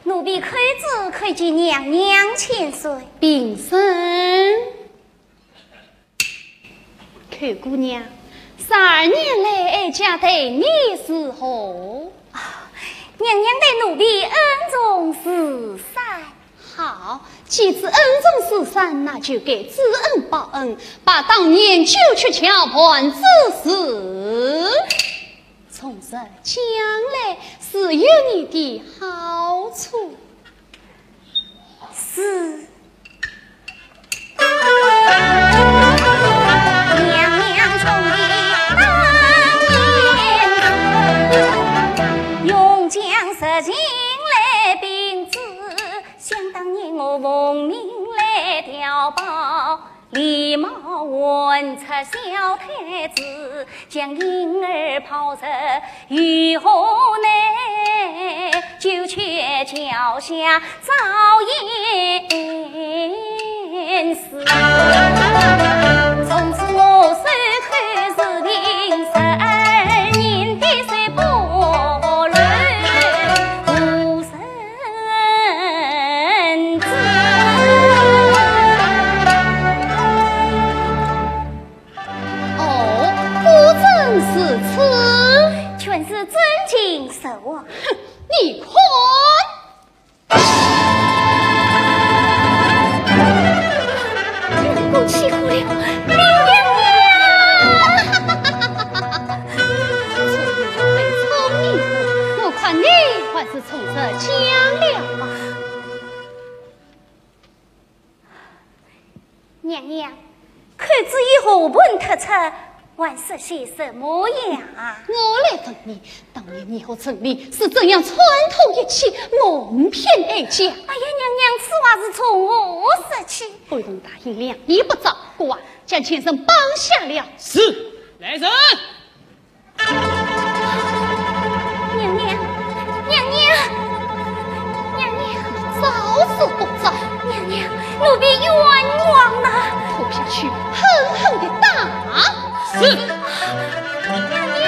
奴婢寇珠叩见娘娘千岁。平身。寇姑娘，十二年来哀家待你如何？啊，娘娘待奴婢恩重如山。 好，既知恩重如山，那就该知恩报恩，把当年九曲桥畔之事，从实讲来，自有你的好处。是。娘娘重提当年事，用将实情来禀知。 想当年我奉命来调包，李茂混出小太子，将莺儿抛入御河内，九曲桥下遭淹死。从此我守口如瓶，十二年的水波乱无 人知。娘娘，扣子已和盘托出，还说些什么呀？我来问你，当年你和陈琳是怎样串通一气，蒙骗哀家？哎呀，娘娘，此话是从何说起？不容大人两言不照，给我将贱人绑下了。是，来人！ 娘娘，娘娘，娘娘，招是不招？娘娘，奴婢冤枉啊！拖下去，狠狠地打。是。娘娘。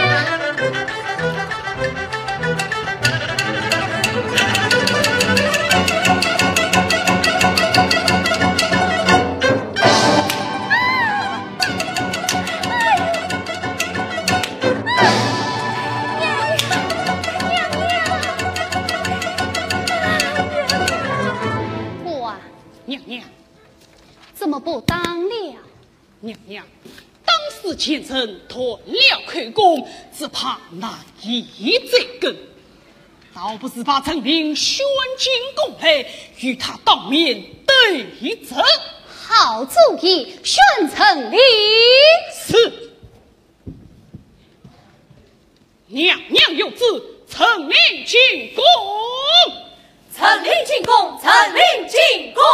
娘娘，娘娘，怎么不打了？娘娘，打死贱人断了口供，只怕难以追根。 倒不如把陈琳宣进宫来，与她当面对质。好主意，宣陈琳。是。娘娘有旨，陈琳进宫。陈琳进宫，陈琳进宫。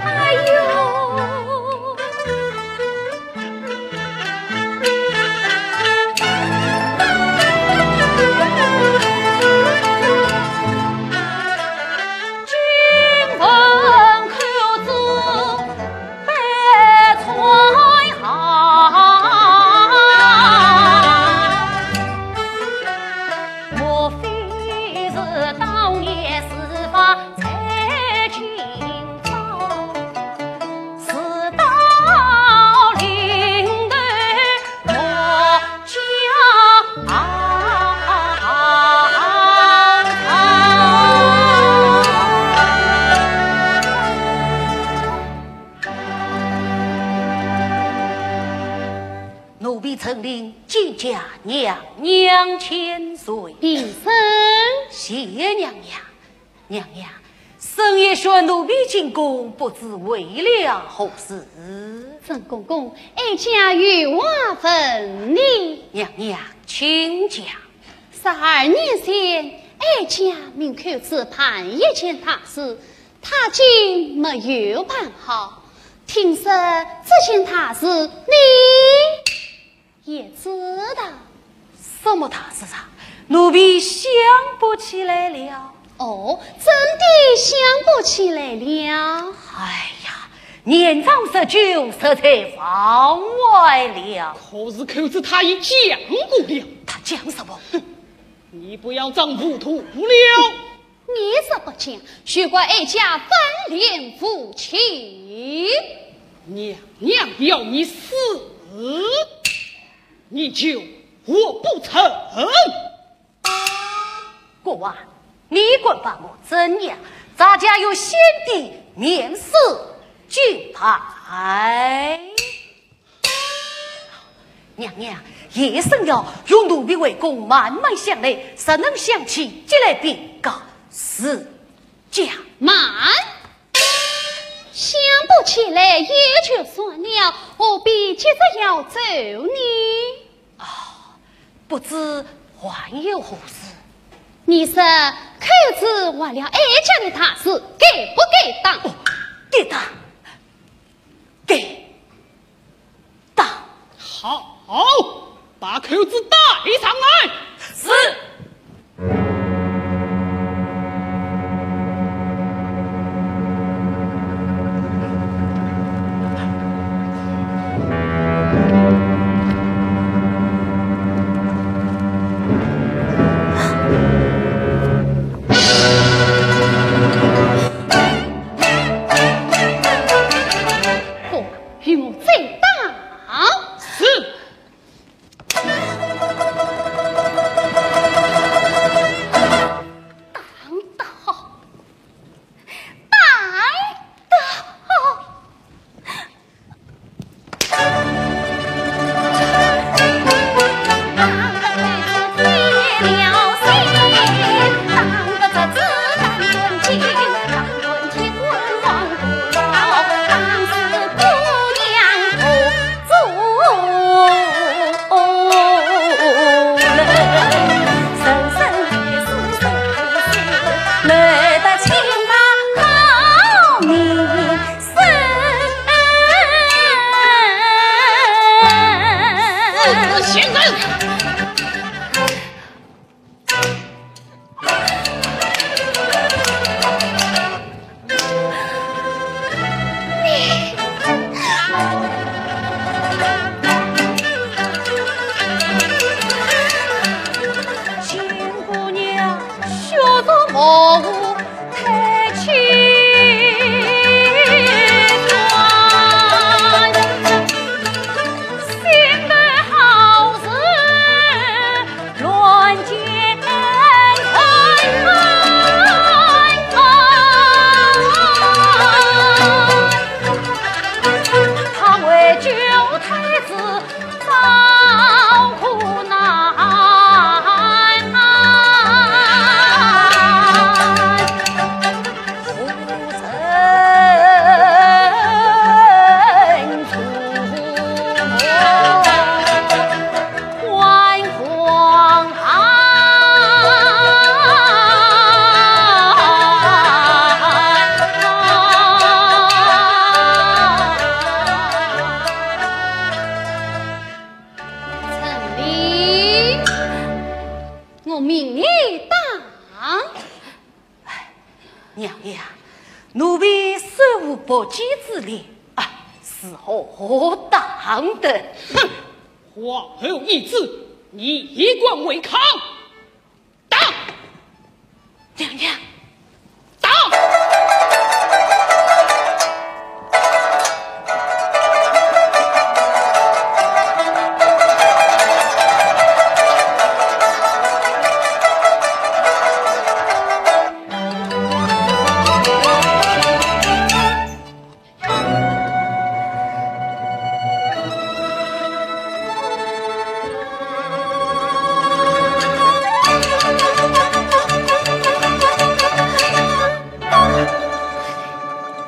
哎呦！奴婢陈琳见驾，娘娘千岁。平身。谢娘娘。娘娘，深夜宣奴婢进宫，不知为了何事？陈公公，哀家有话问你。娘娘，请讲。十二年前，哀家命寇珠办一件大事， 他竟没有办好。听说这件大事你也知道。什么大事啊？奴婢想不起来了。哦，真的想不起来了。哎呀，年长日久，实在忘怀了。可是寇珠她已讲过了。她讲什么？哼，你不要装糊涂了。 你若不讲，休怪哀家翻脸无情。娘娘要你死，你就活不成。国王，你敢把我怎样？咱家有先帝免死金牌。 娘娘，夜深了，容奴婢回宫慢慢想来，若能想起，即来禀告。是。讲。慢！想不起来也就算了，何必急着要走呢？哦，不知还有何事？你说，寇珠坏了哀家的大事，该不该打？哦，该打。 该。给我带上来。是。与我再打。是。打得好，打得好。陈琳，我命你打。 娘呀，奴婢虽无不义之理，啊，如何打得？哼，皇后懿旨，你以官违抗，打！娘娘，打！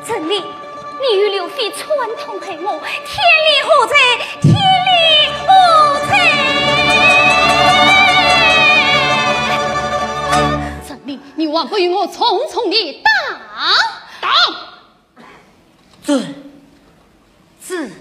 陈琳，你与刘妃串通害我，天理何在？天理何在？陈琳，你还不与我重重的打？打！遵旨。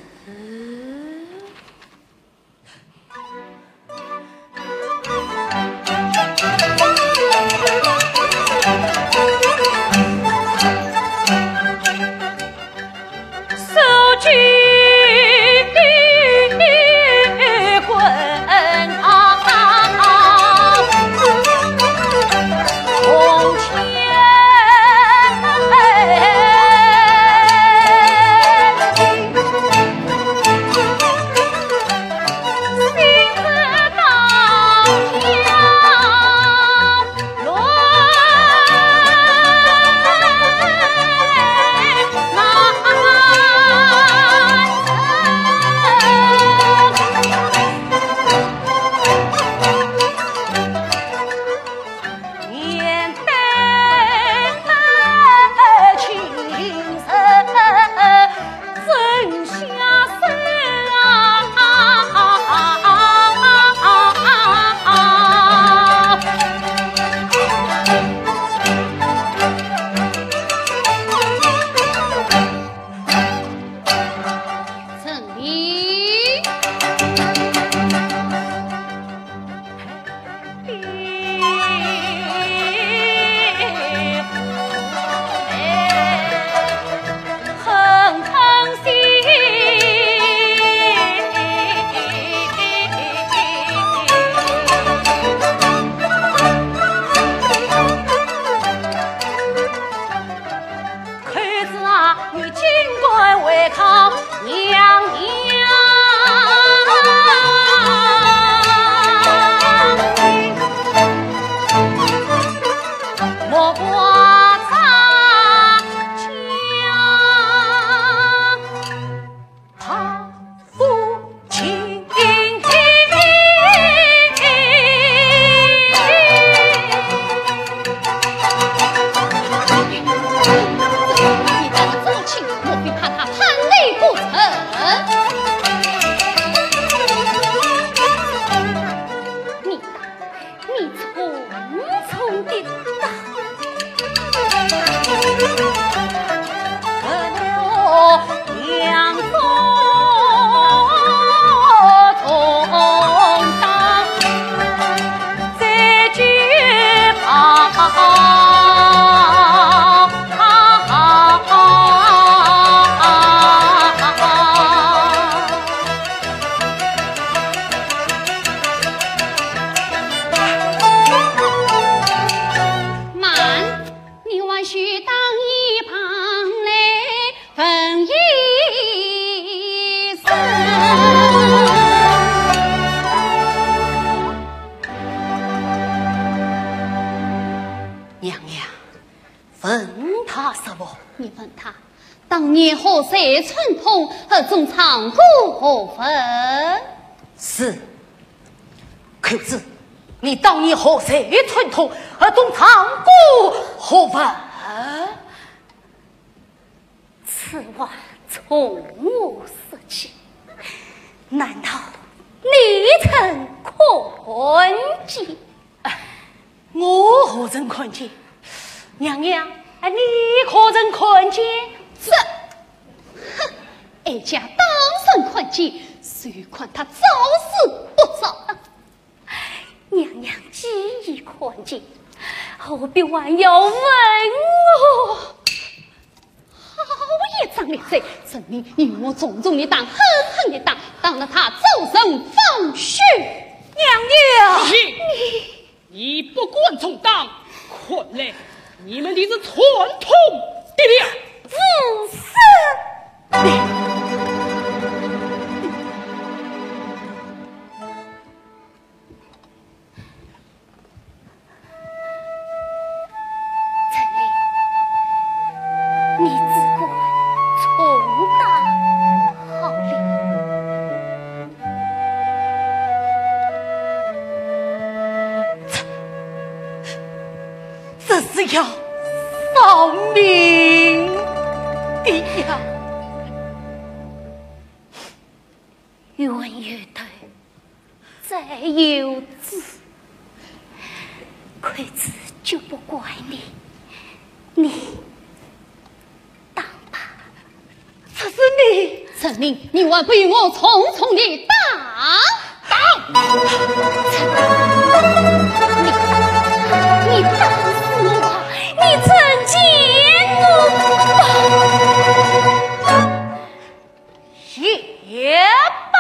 你竟敢违抗娘娘。莫怪咱家他不清。你当做亲，莫非怕他叛逆不成？你，你重重的打。慢，你还需到一旁来问一声。娘娘，问他什么？你问他，当年何罪串通，盒中藏过何物？是。可是，你当年何罪串通，盒中藏过何物？此话从何说起？难道你曾看见？ 我何曾看见？娘娘，啊，你可曾看见？这，哼，哀家当然看见，只看他招是不招。娘娘既已看见，何必还要问我？ 好一张利嘴，陈琳，你与我重重的打，狠狠的打，打了他招人放血。娘娘！你，你不敢重打，看来你们的是串通的了。不是。你 陈琳，你只管重打好了。这，这是要丧命的呀！冤有头， 债有主，亏子就不怪你，你打吧。这是你，陈琳，你还不与我重重的打？打！陈琳，你打，你打死我吧，你成全我吧。 也罢。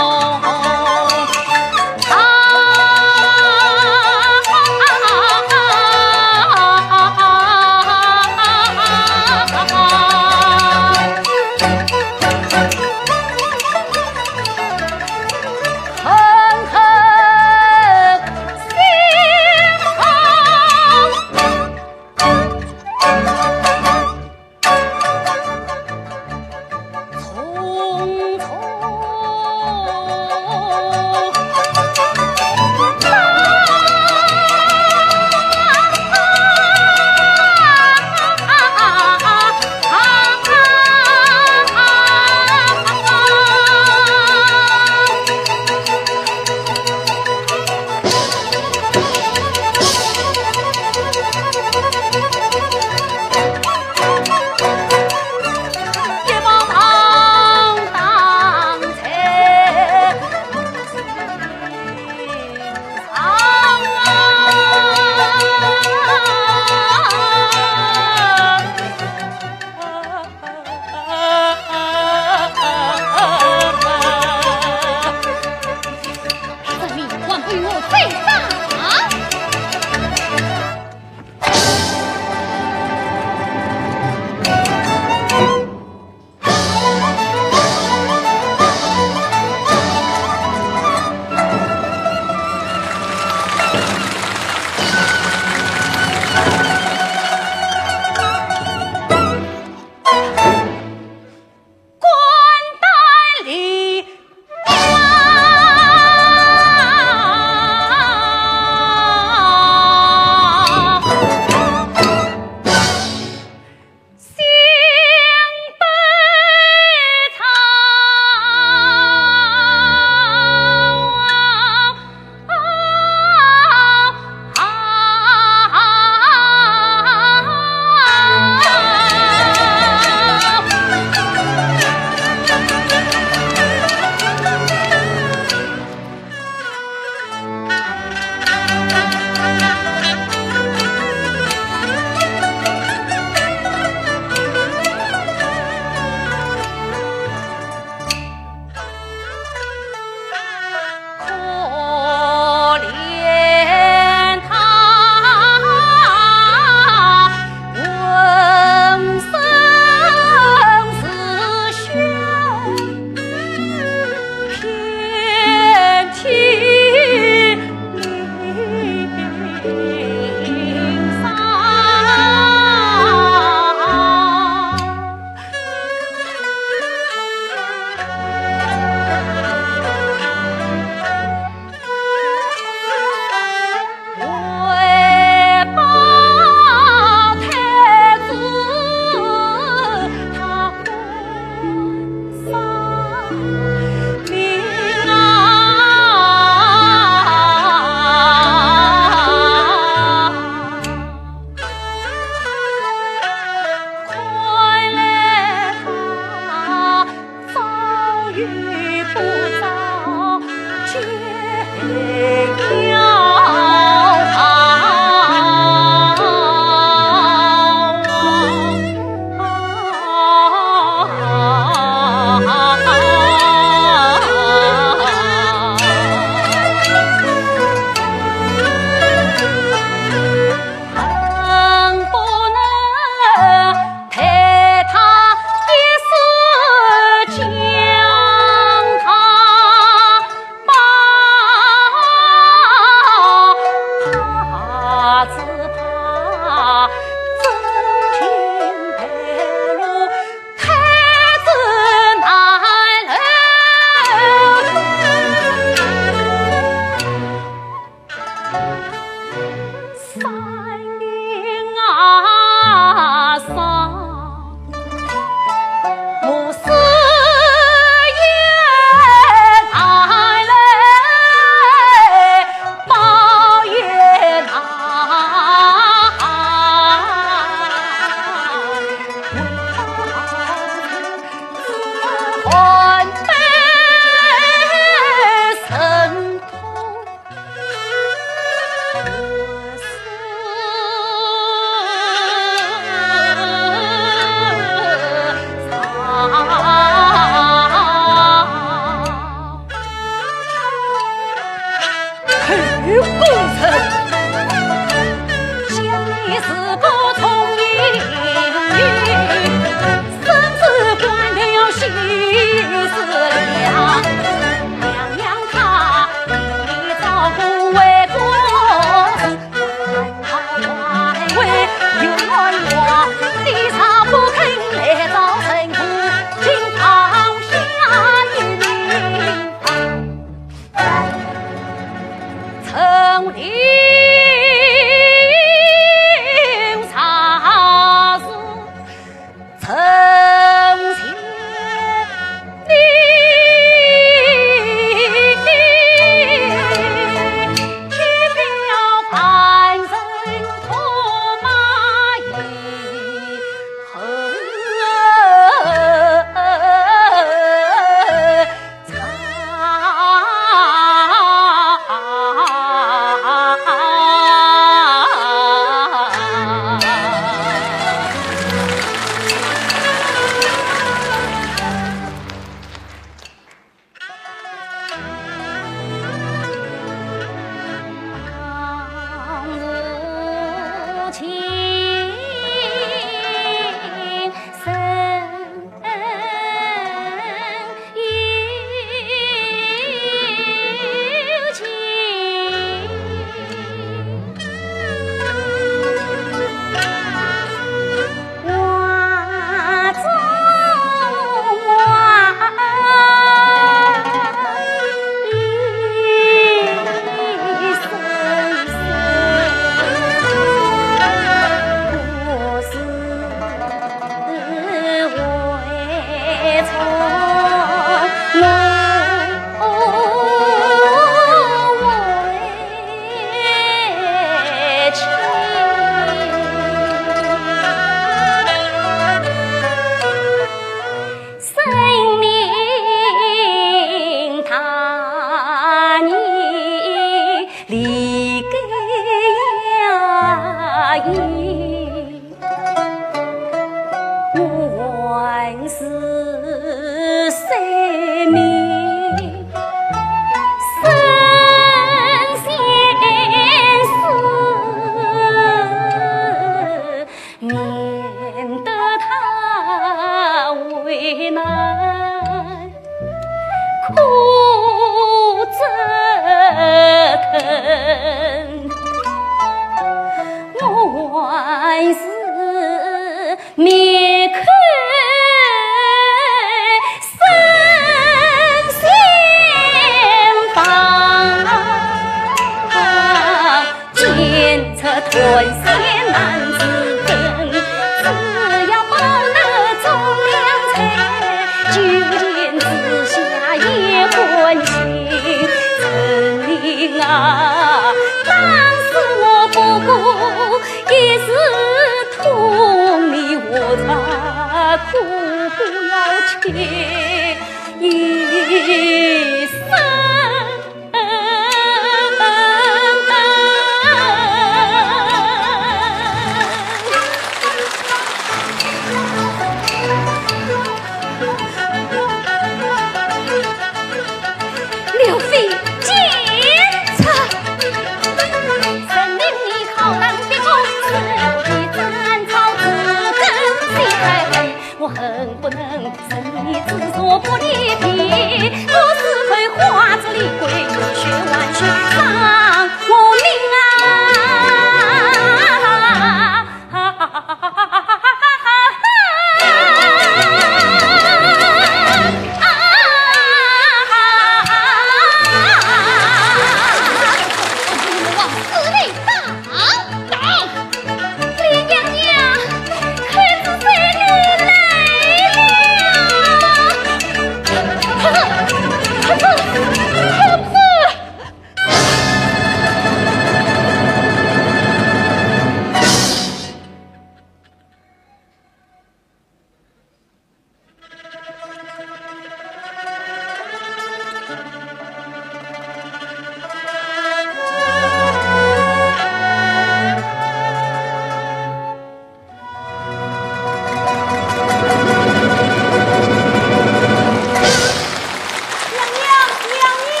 娘娘，娘娘！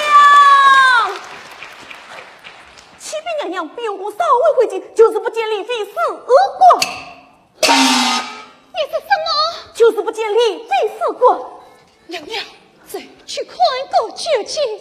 启禀娘娘，禀我稍微回去，就是不见李妃尸骨。你说什么？就是不见李妃尸骨。娘娘，走去看个究竟。 娘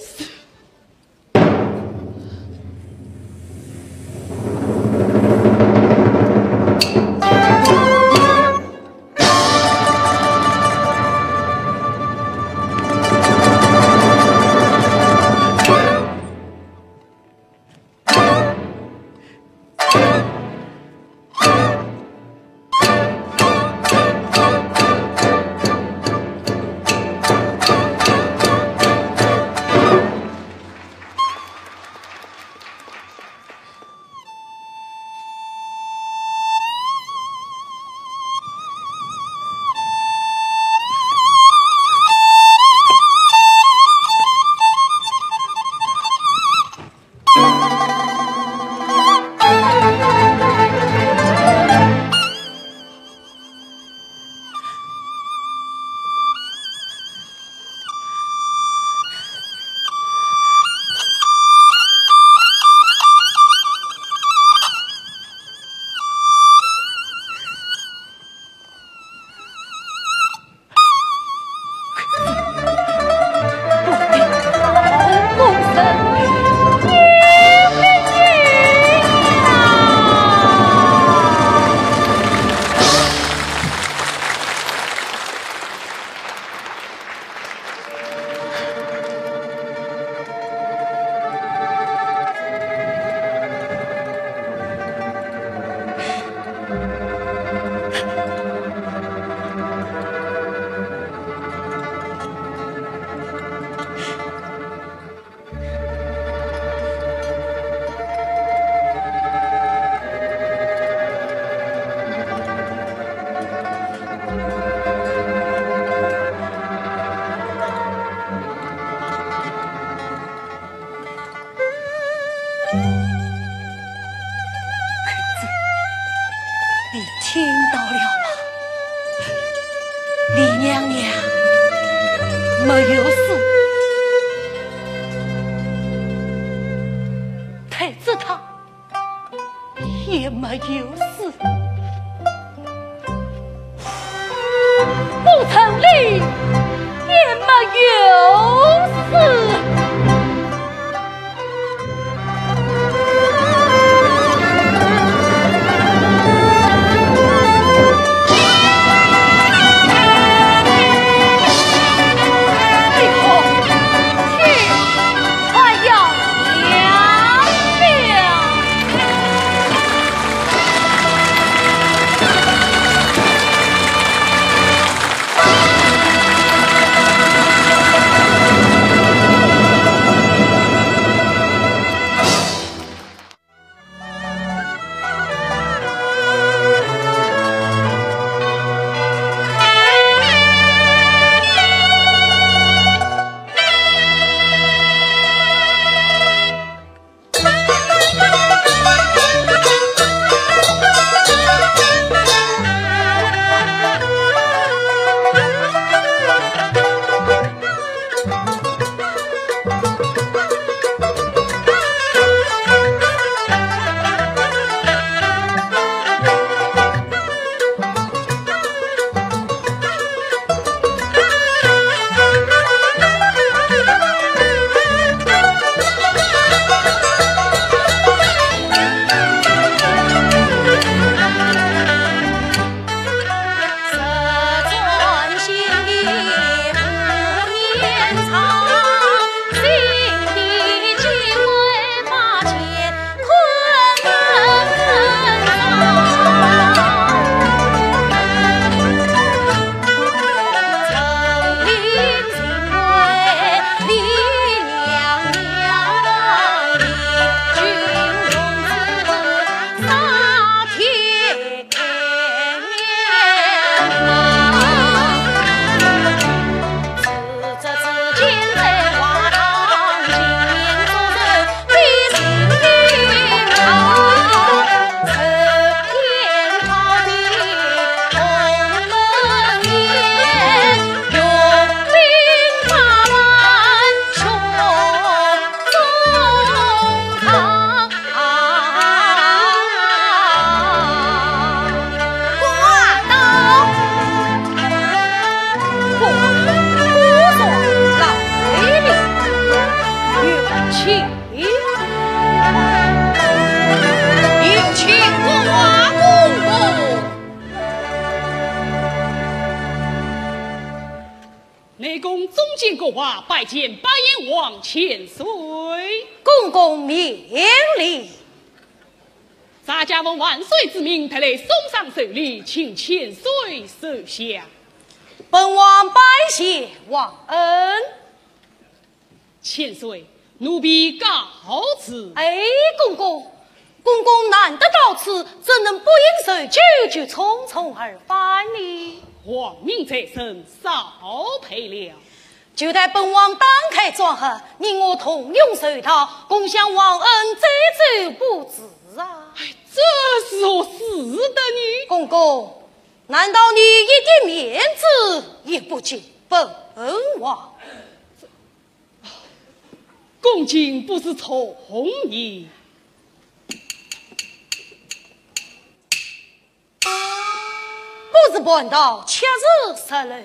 娘娘没有死，太子他也没有死，顾成林也没有死。内宫总监郭槐拜见八贤王千岁。公公免礼。 咱家奉万岁之命，特来送上寿礼，请千岁收下。本王拜谢皇恩。千岁，奴婢告辞。哎，公公，公公难得到此，怎能不饮寿酒就匆匆而返呢？皇命在身，少陪了。 就待本王打开妆盒，你我同用寿桃，共享皇恩，再走不辞啊！哎，这如何使得呢？公公，难道你一点面子也不给本王？恭敬不如从命。 不是蟠桃，却是石榴。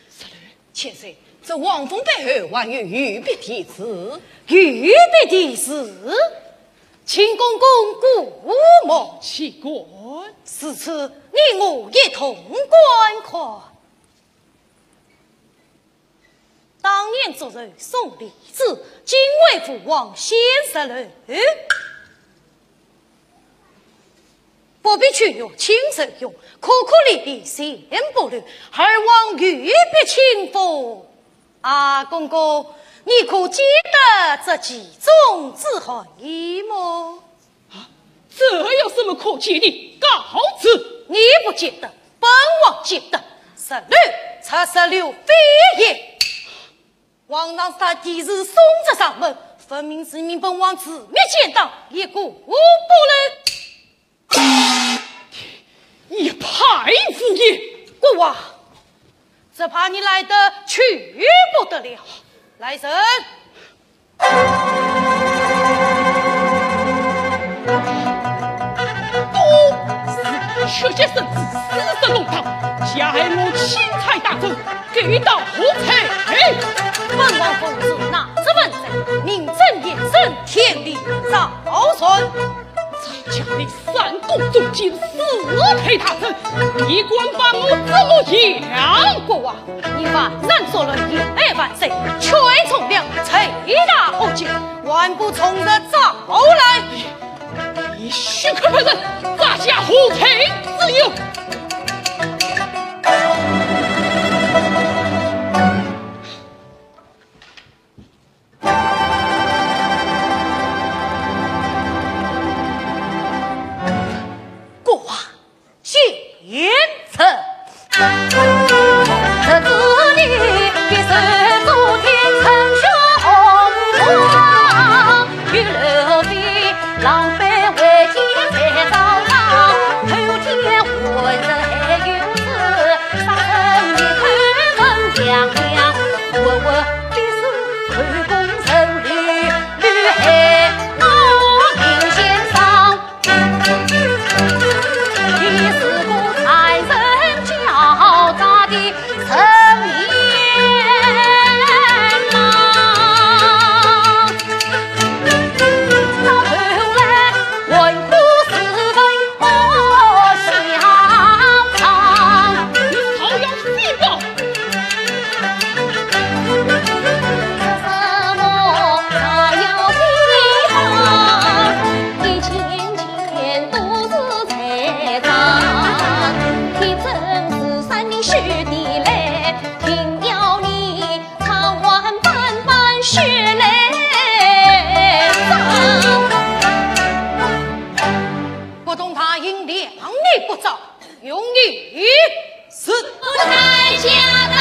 石榴？千岁，这皇封背后还有御笔题字。御笔题字？请公公过目。岂敢？如此，你我一同观看。 当年祝寿送梨子，今为父王献石榴。不必屈辱亲受用，颗颗粒粒全不留，儿皇御笔亲封。啊，公公，你可记得这其中之含义么？ 啊，这有什么可记的？告辞。你不记得，本王记得。石榴，出石榴非也。皇上是他题字送至上门，分明是命本王自灭奸党，一个不留。一派胡言！郭槐，只怕你来得去不得了。来人！都是血血圣子，私自弄堂，加害我钦差大人，给到何罪？本王奉旨拿这文罪，名正言顺，天理昭然。 在家里三公中进，四退大臣，你敢把我怎么样？国王，你犯上作乱，以害万岁，却从良，罪大恶极，还不从实招来。你许可本人打下何罪之有？ 国王，请坐。不动大刑，谅你不招。 容易。是。不太驾到。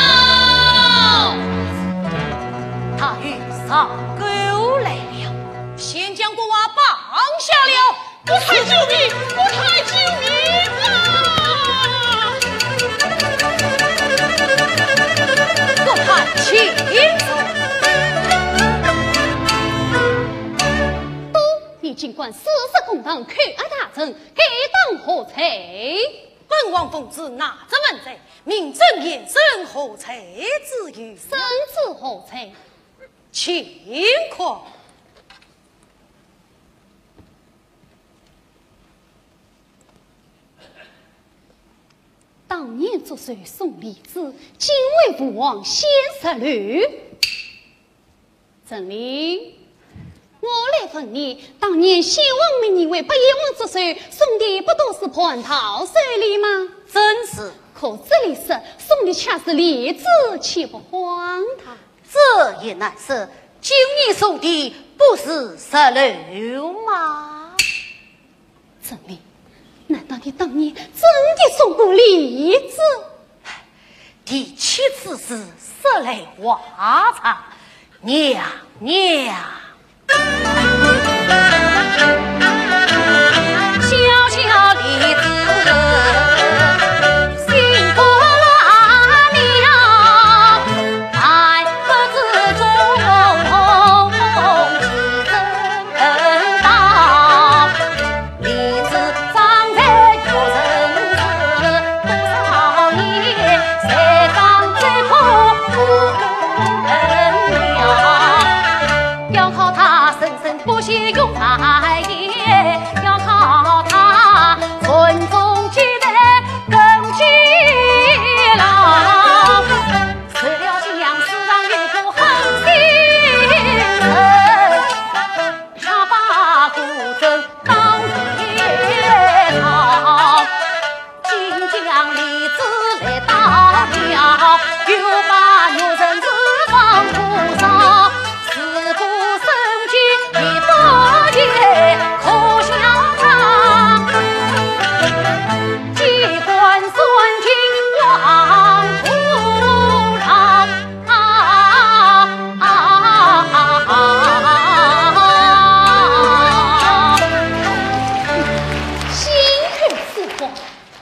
他与上钩来了。先将郭槐绑下了。不太救命，不太救命啊！不太救命。都，你竟敢私自公堂扣押大臣，该当何罪？ 本王奉旨拿这文罪，名正言顺，何罪之有？圣旨何在？请看。当年祝寿送李子，今为父王献石榴。 陈琳，我来问你，当年先王命你为八贤王祝寿，送的不都是蟠桃寿礼吗？正是。可这里说送的却是李子，岂不荒唐？这也难说，今年送的不是石榴吗？ 陈琳，难道你当年真的送过李子？提起此事，说来话长，娘娘。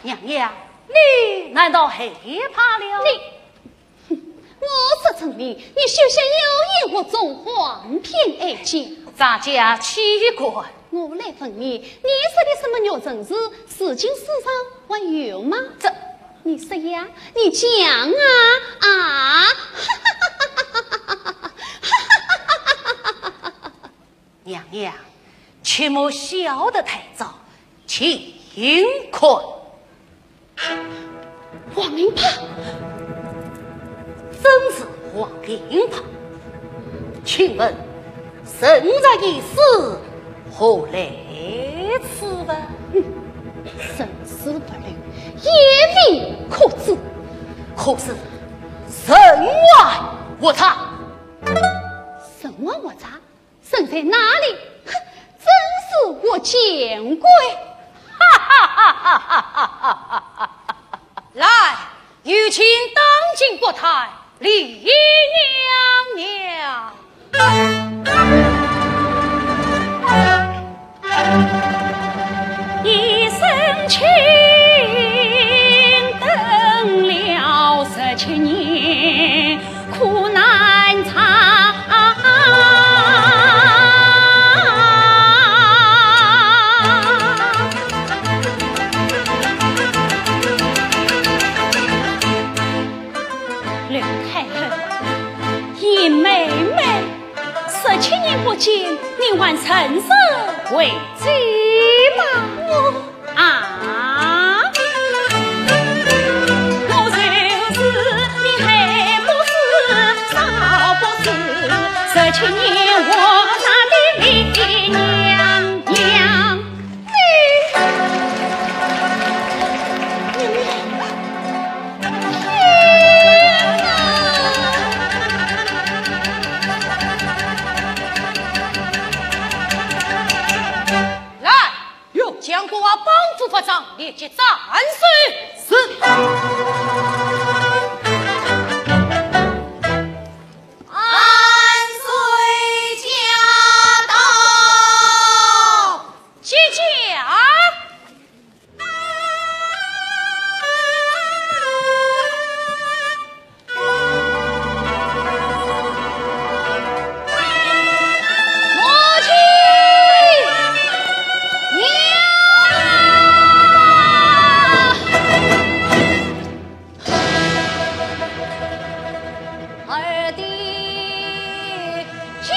娘娘，你难道害怕了？你我说陈琳，你休想有颜惑众，黄篇爱将。咱家岂敢？我来问你，你说的什么玉宸事，如今世上还有吗？这，你说呀，你讲啊，啊！娘娘，切莫笑得太早，请看。 黄绫帕。真是黄绫帕，请问圣上御史何来此物？哼，圣旨不漏，严令可止。可是圣王何在？圣王何在？ 人在哪里？哼，真是活见鬼！哈哈哈哈哈哈！来，有请当今国太李娘娘。一身轻，等了十七年， 苦难长。刘太后，严妹妹，十七年不见，你还甚是未知吗？我 啊，我就是你黑不是，少不是，十七年我杀的李娘娘。你，你们，天哪！来， 哟，将国王绑赴法场，立即斩首。是。万岁驾到！即驾。 母亲！娘！儿的家！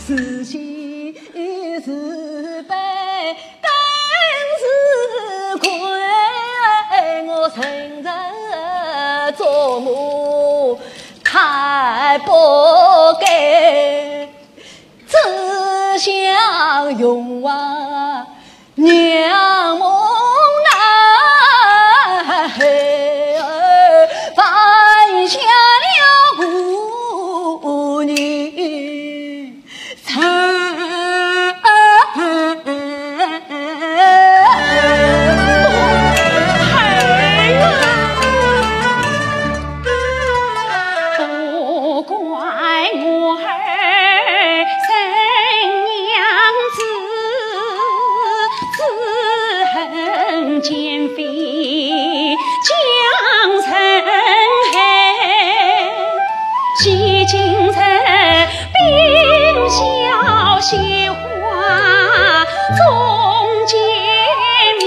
自己是悲，本是快，我成日做梦太不该，只想永怀 娘梦南海，犯下了污泥。不怪我儿生娘子，只恨奸妃将人害。几经这冰消雪花，终见面。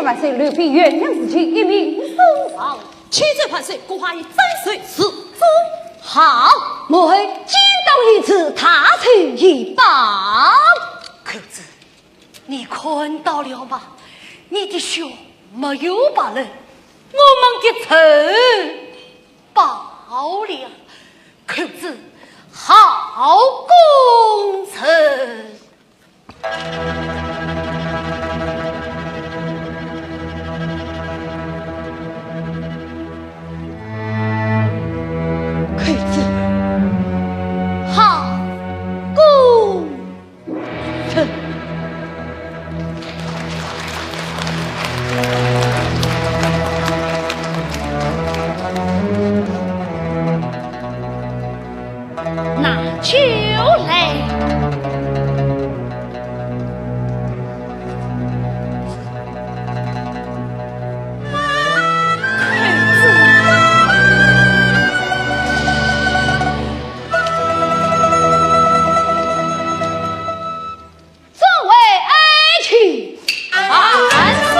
万岁，刘备元将自尽，一命呜呼。千岁万岁，国王已斩首示众。好，母后今当御赐大礼一报。寇珠，你看到了吗？你的血没有白流，我们的仇报了。寇珠，好功臣。 寇珠，好功臣。 拿酒来。众位爱卿，万岁！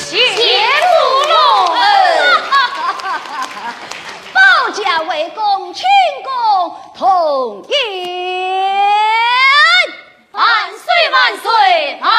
谢主隆恩。保驾为公，庆功同饮。万岁万岁万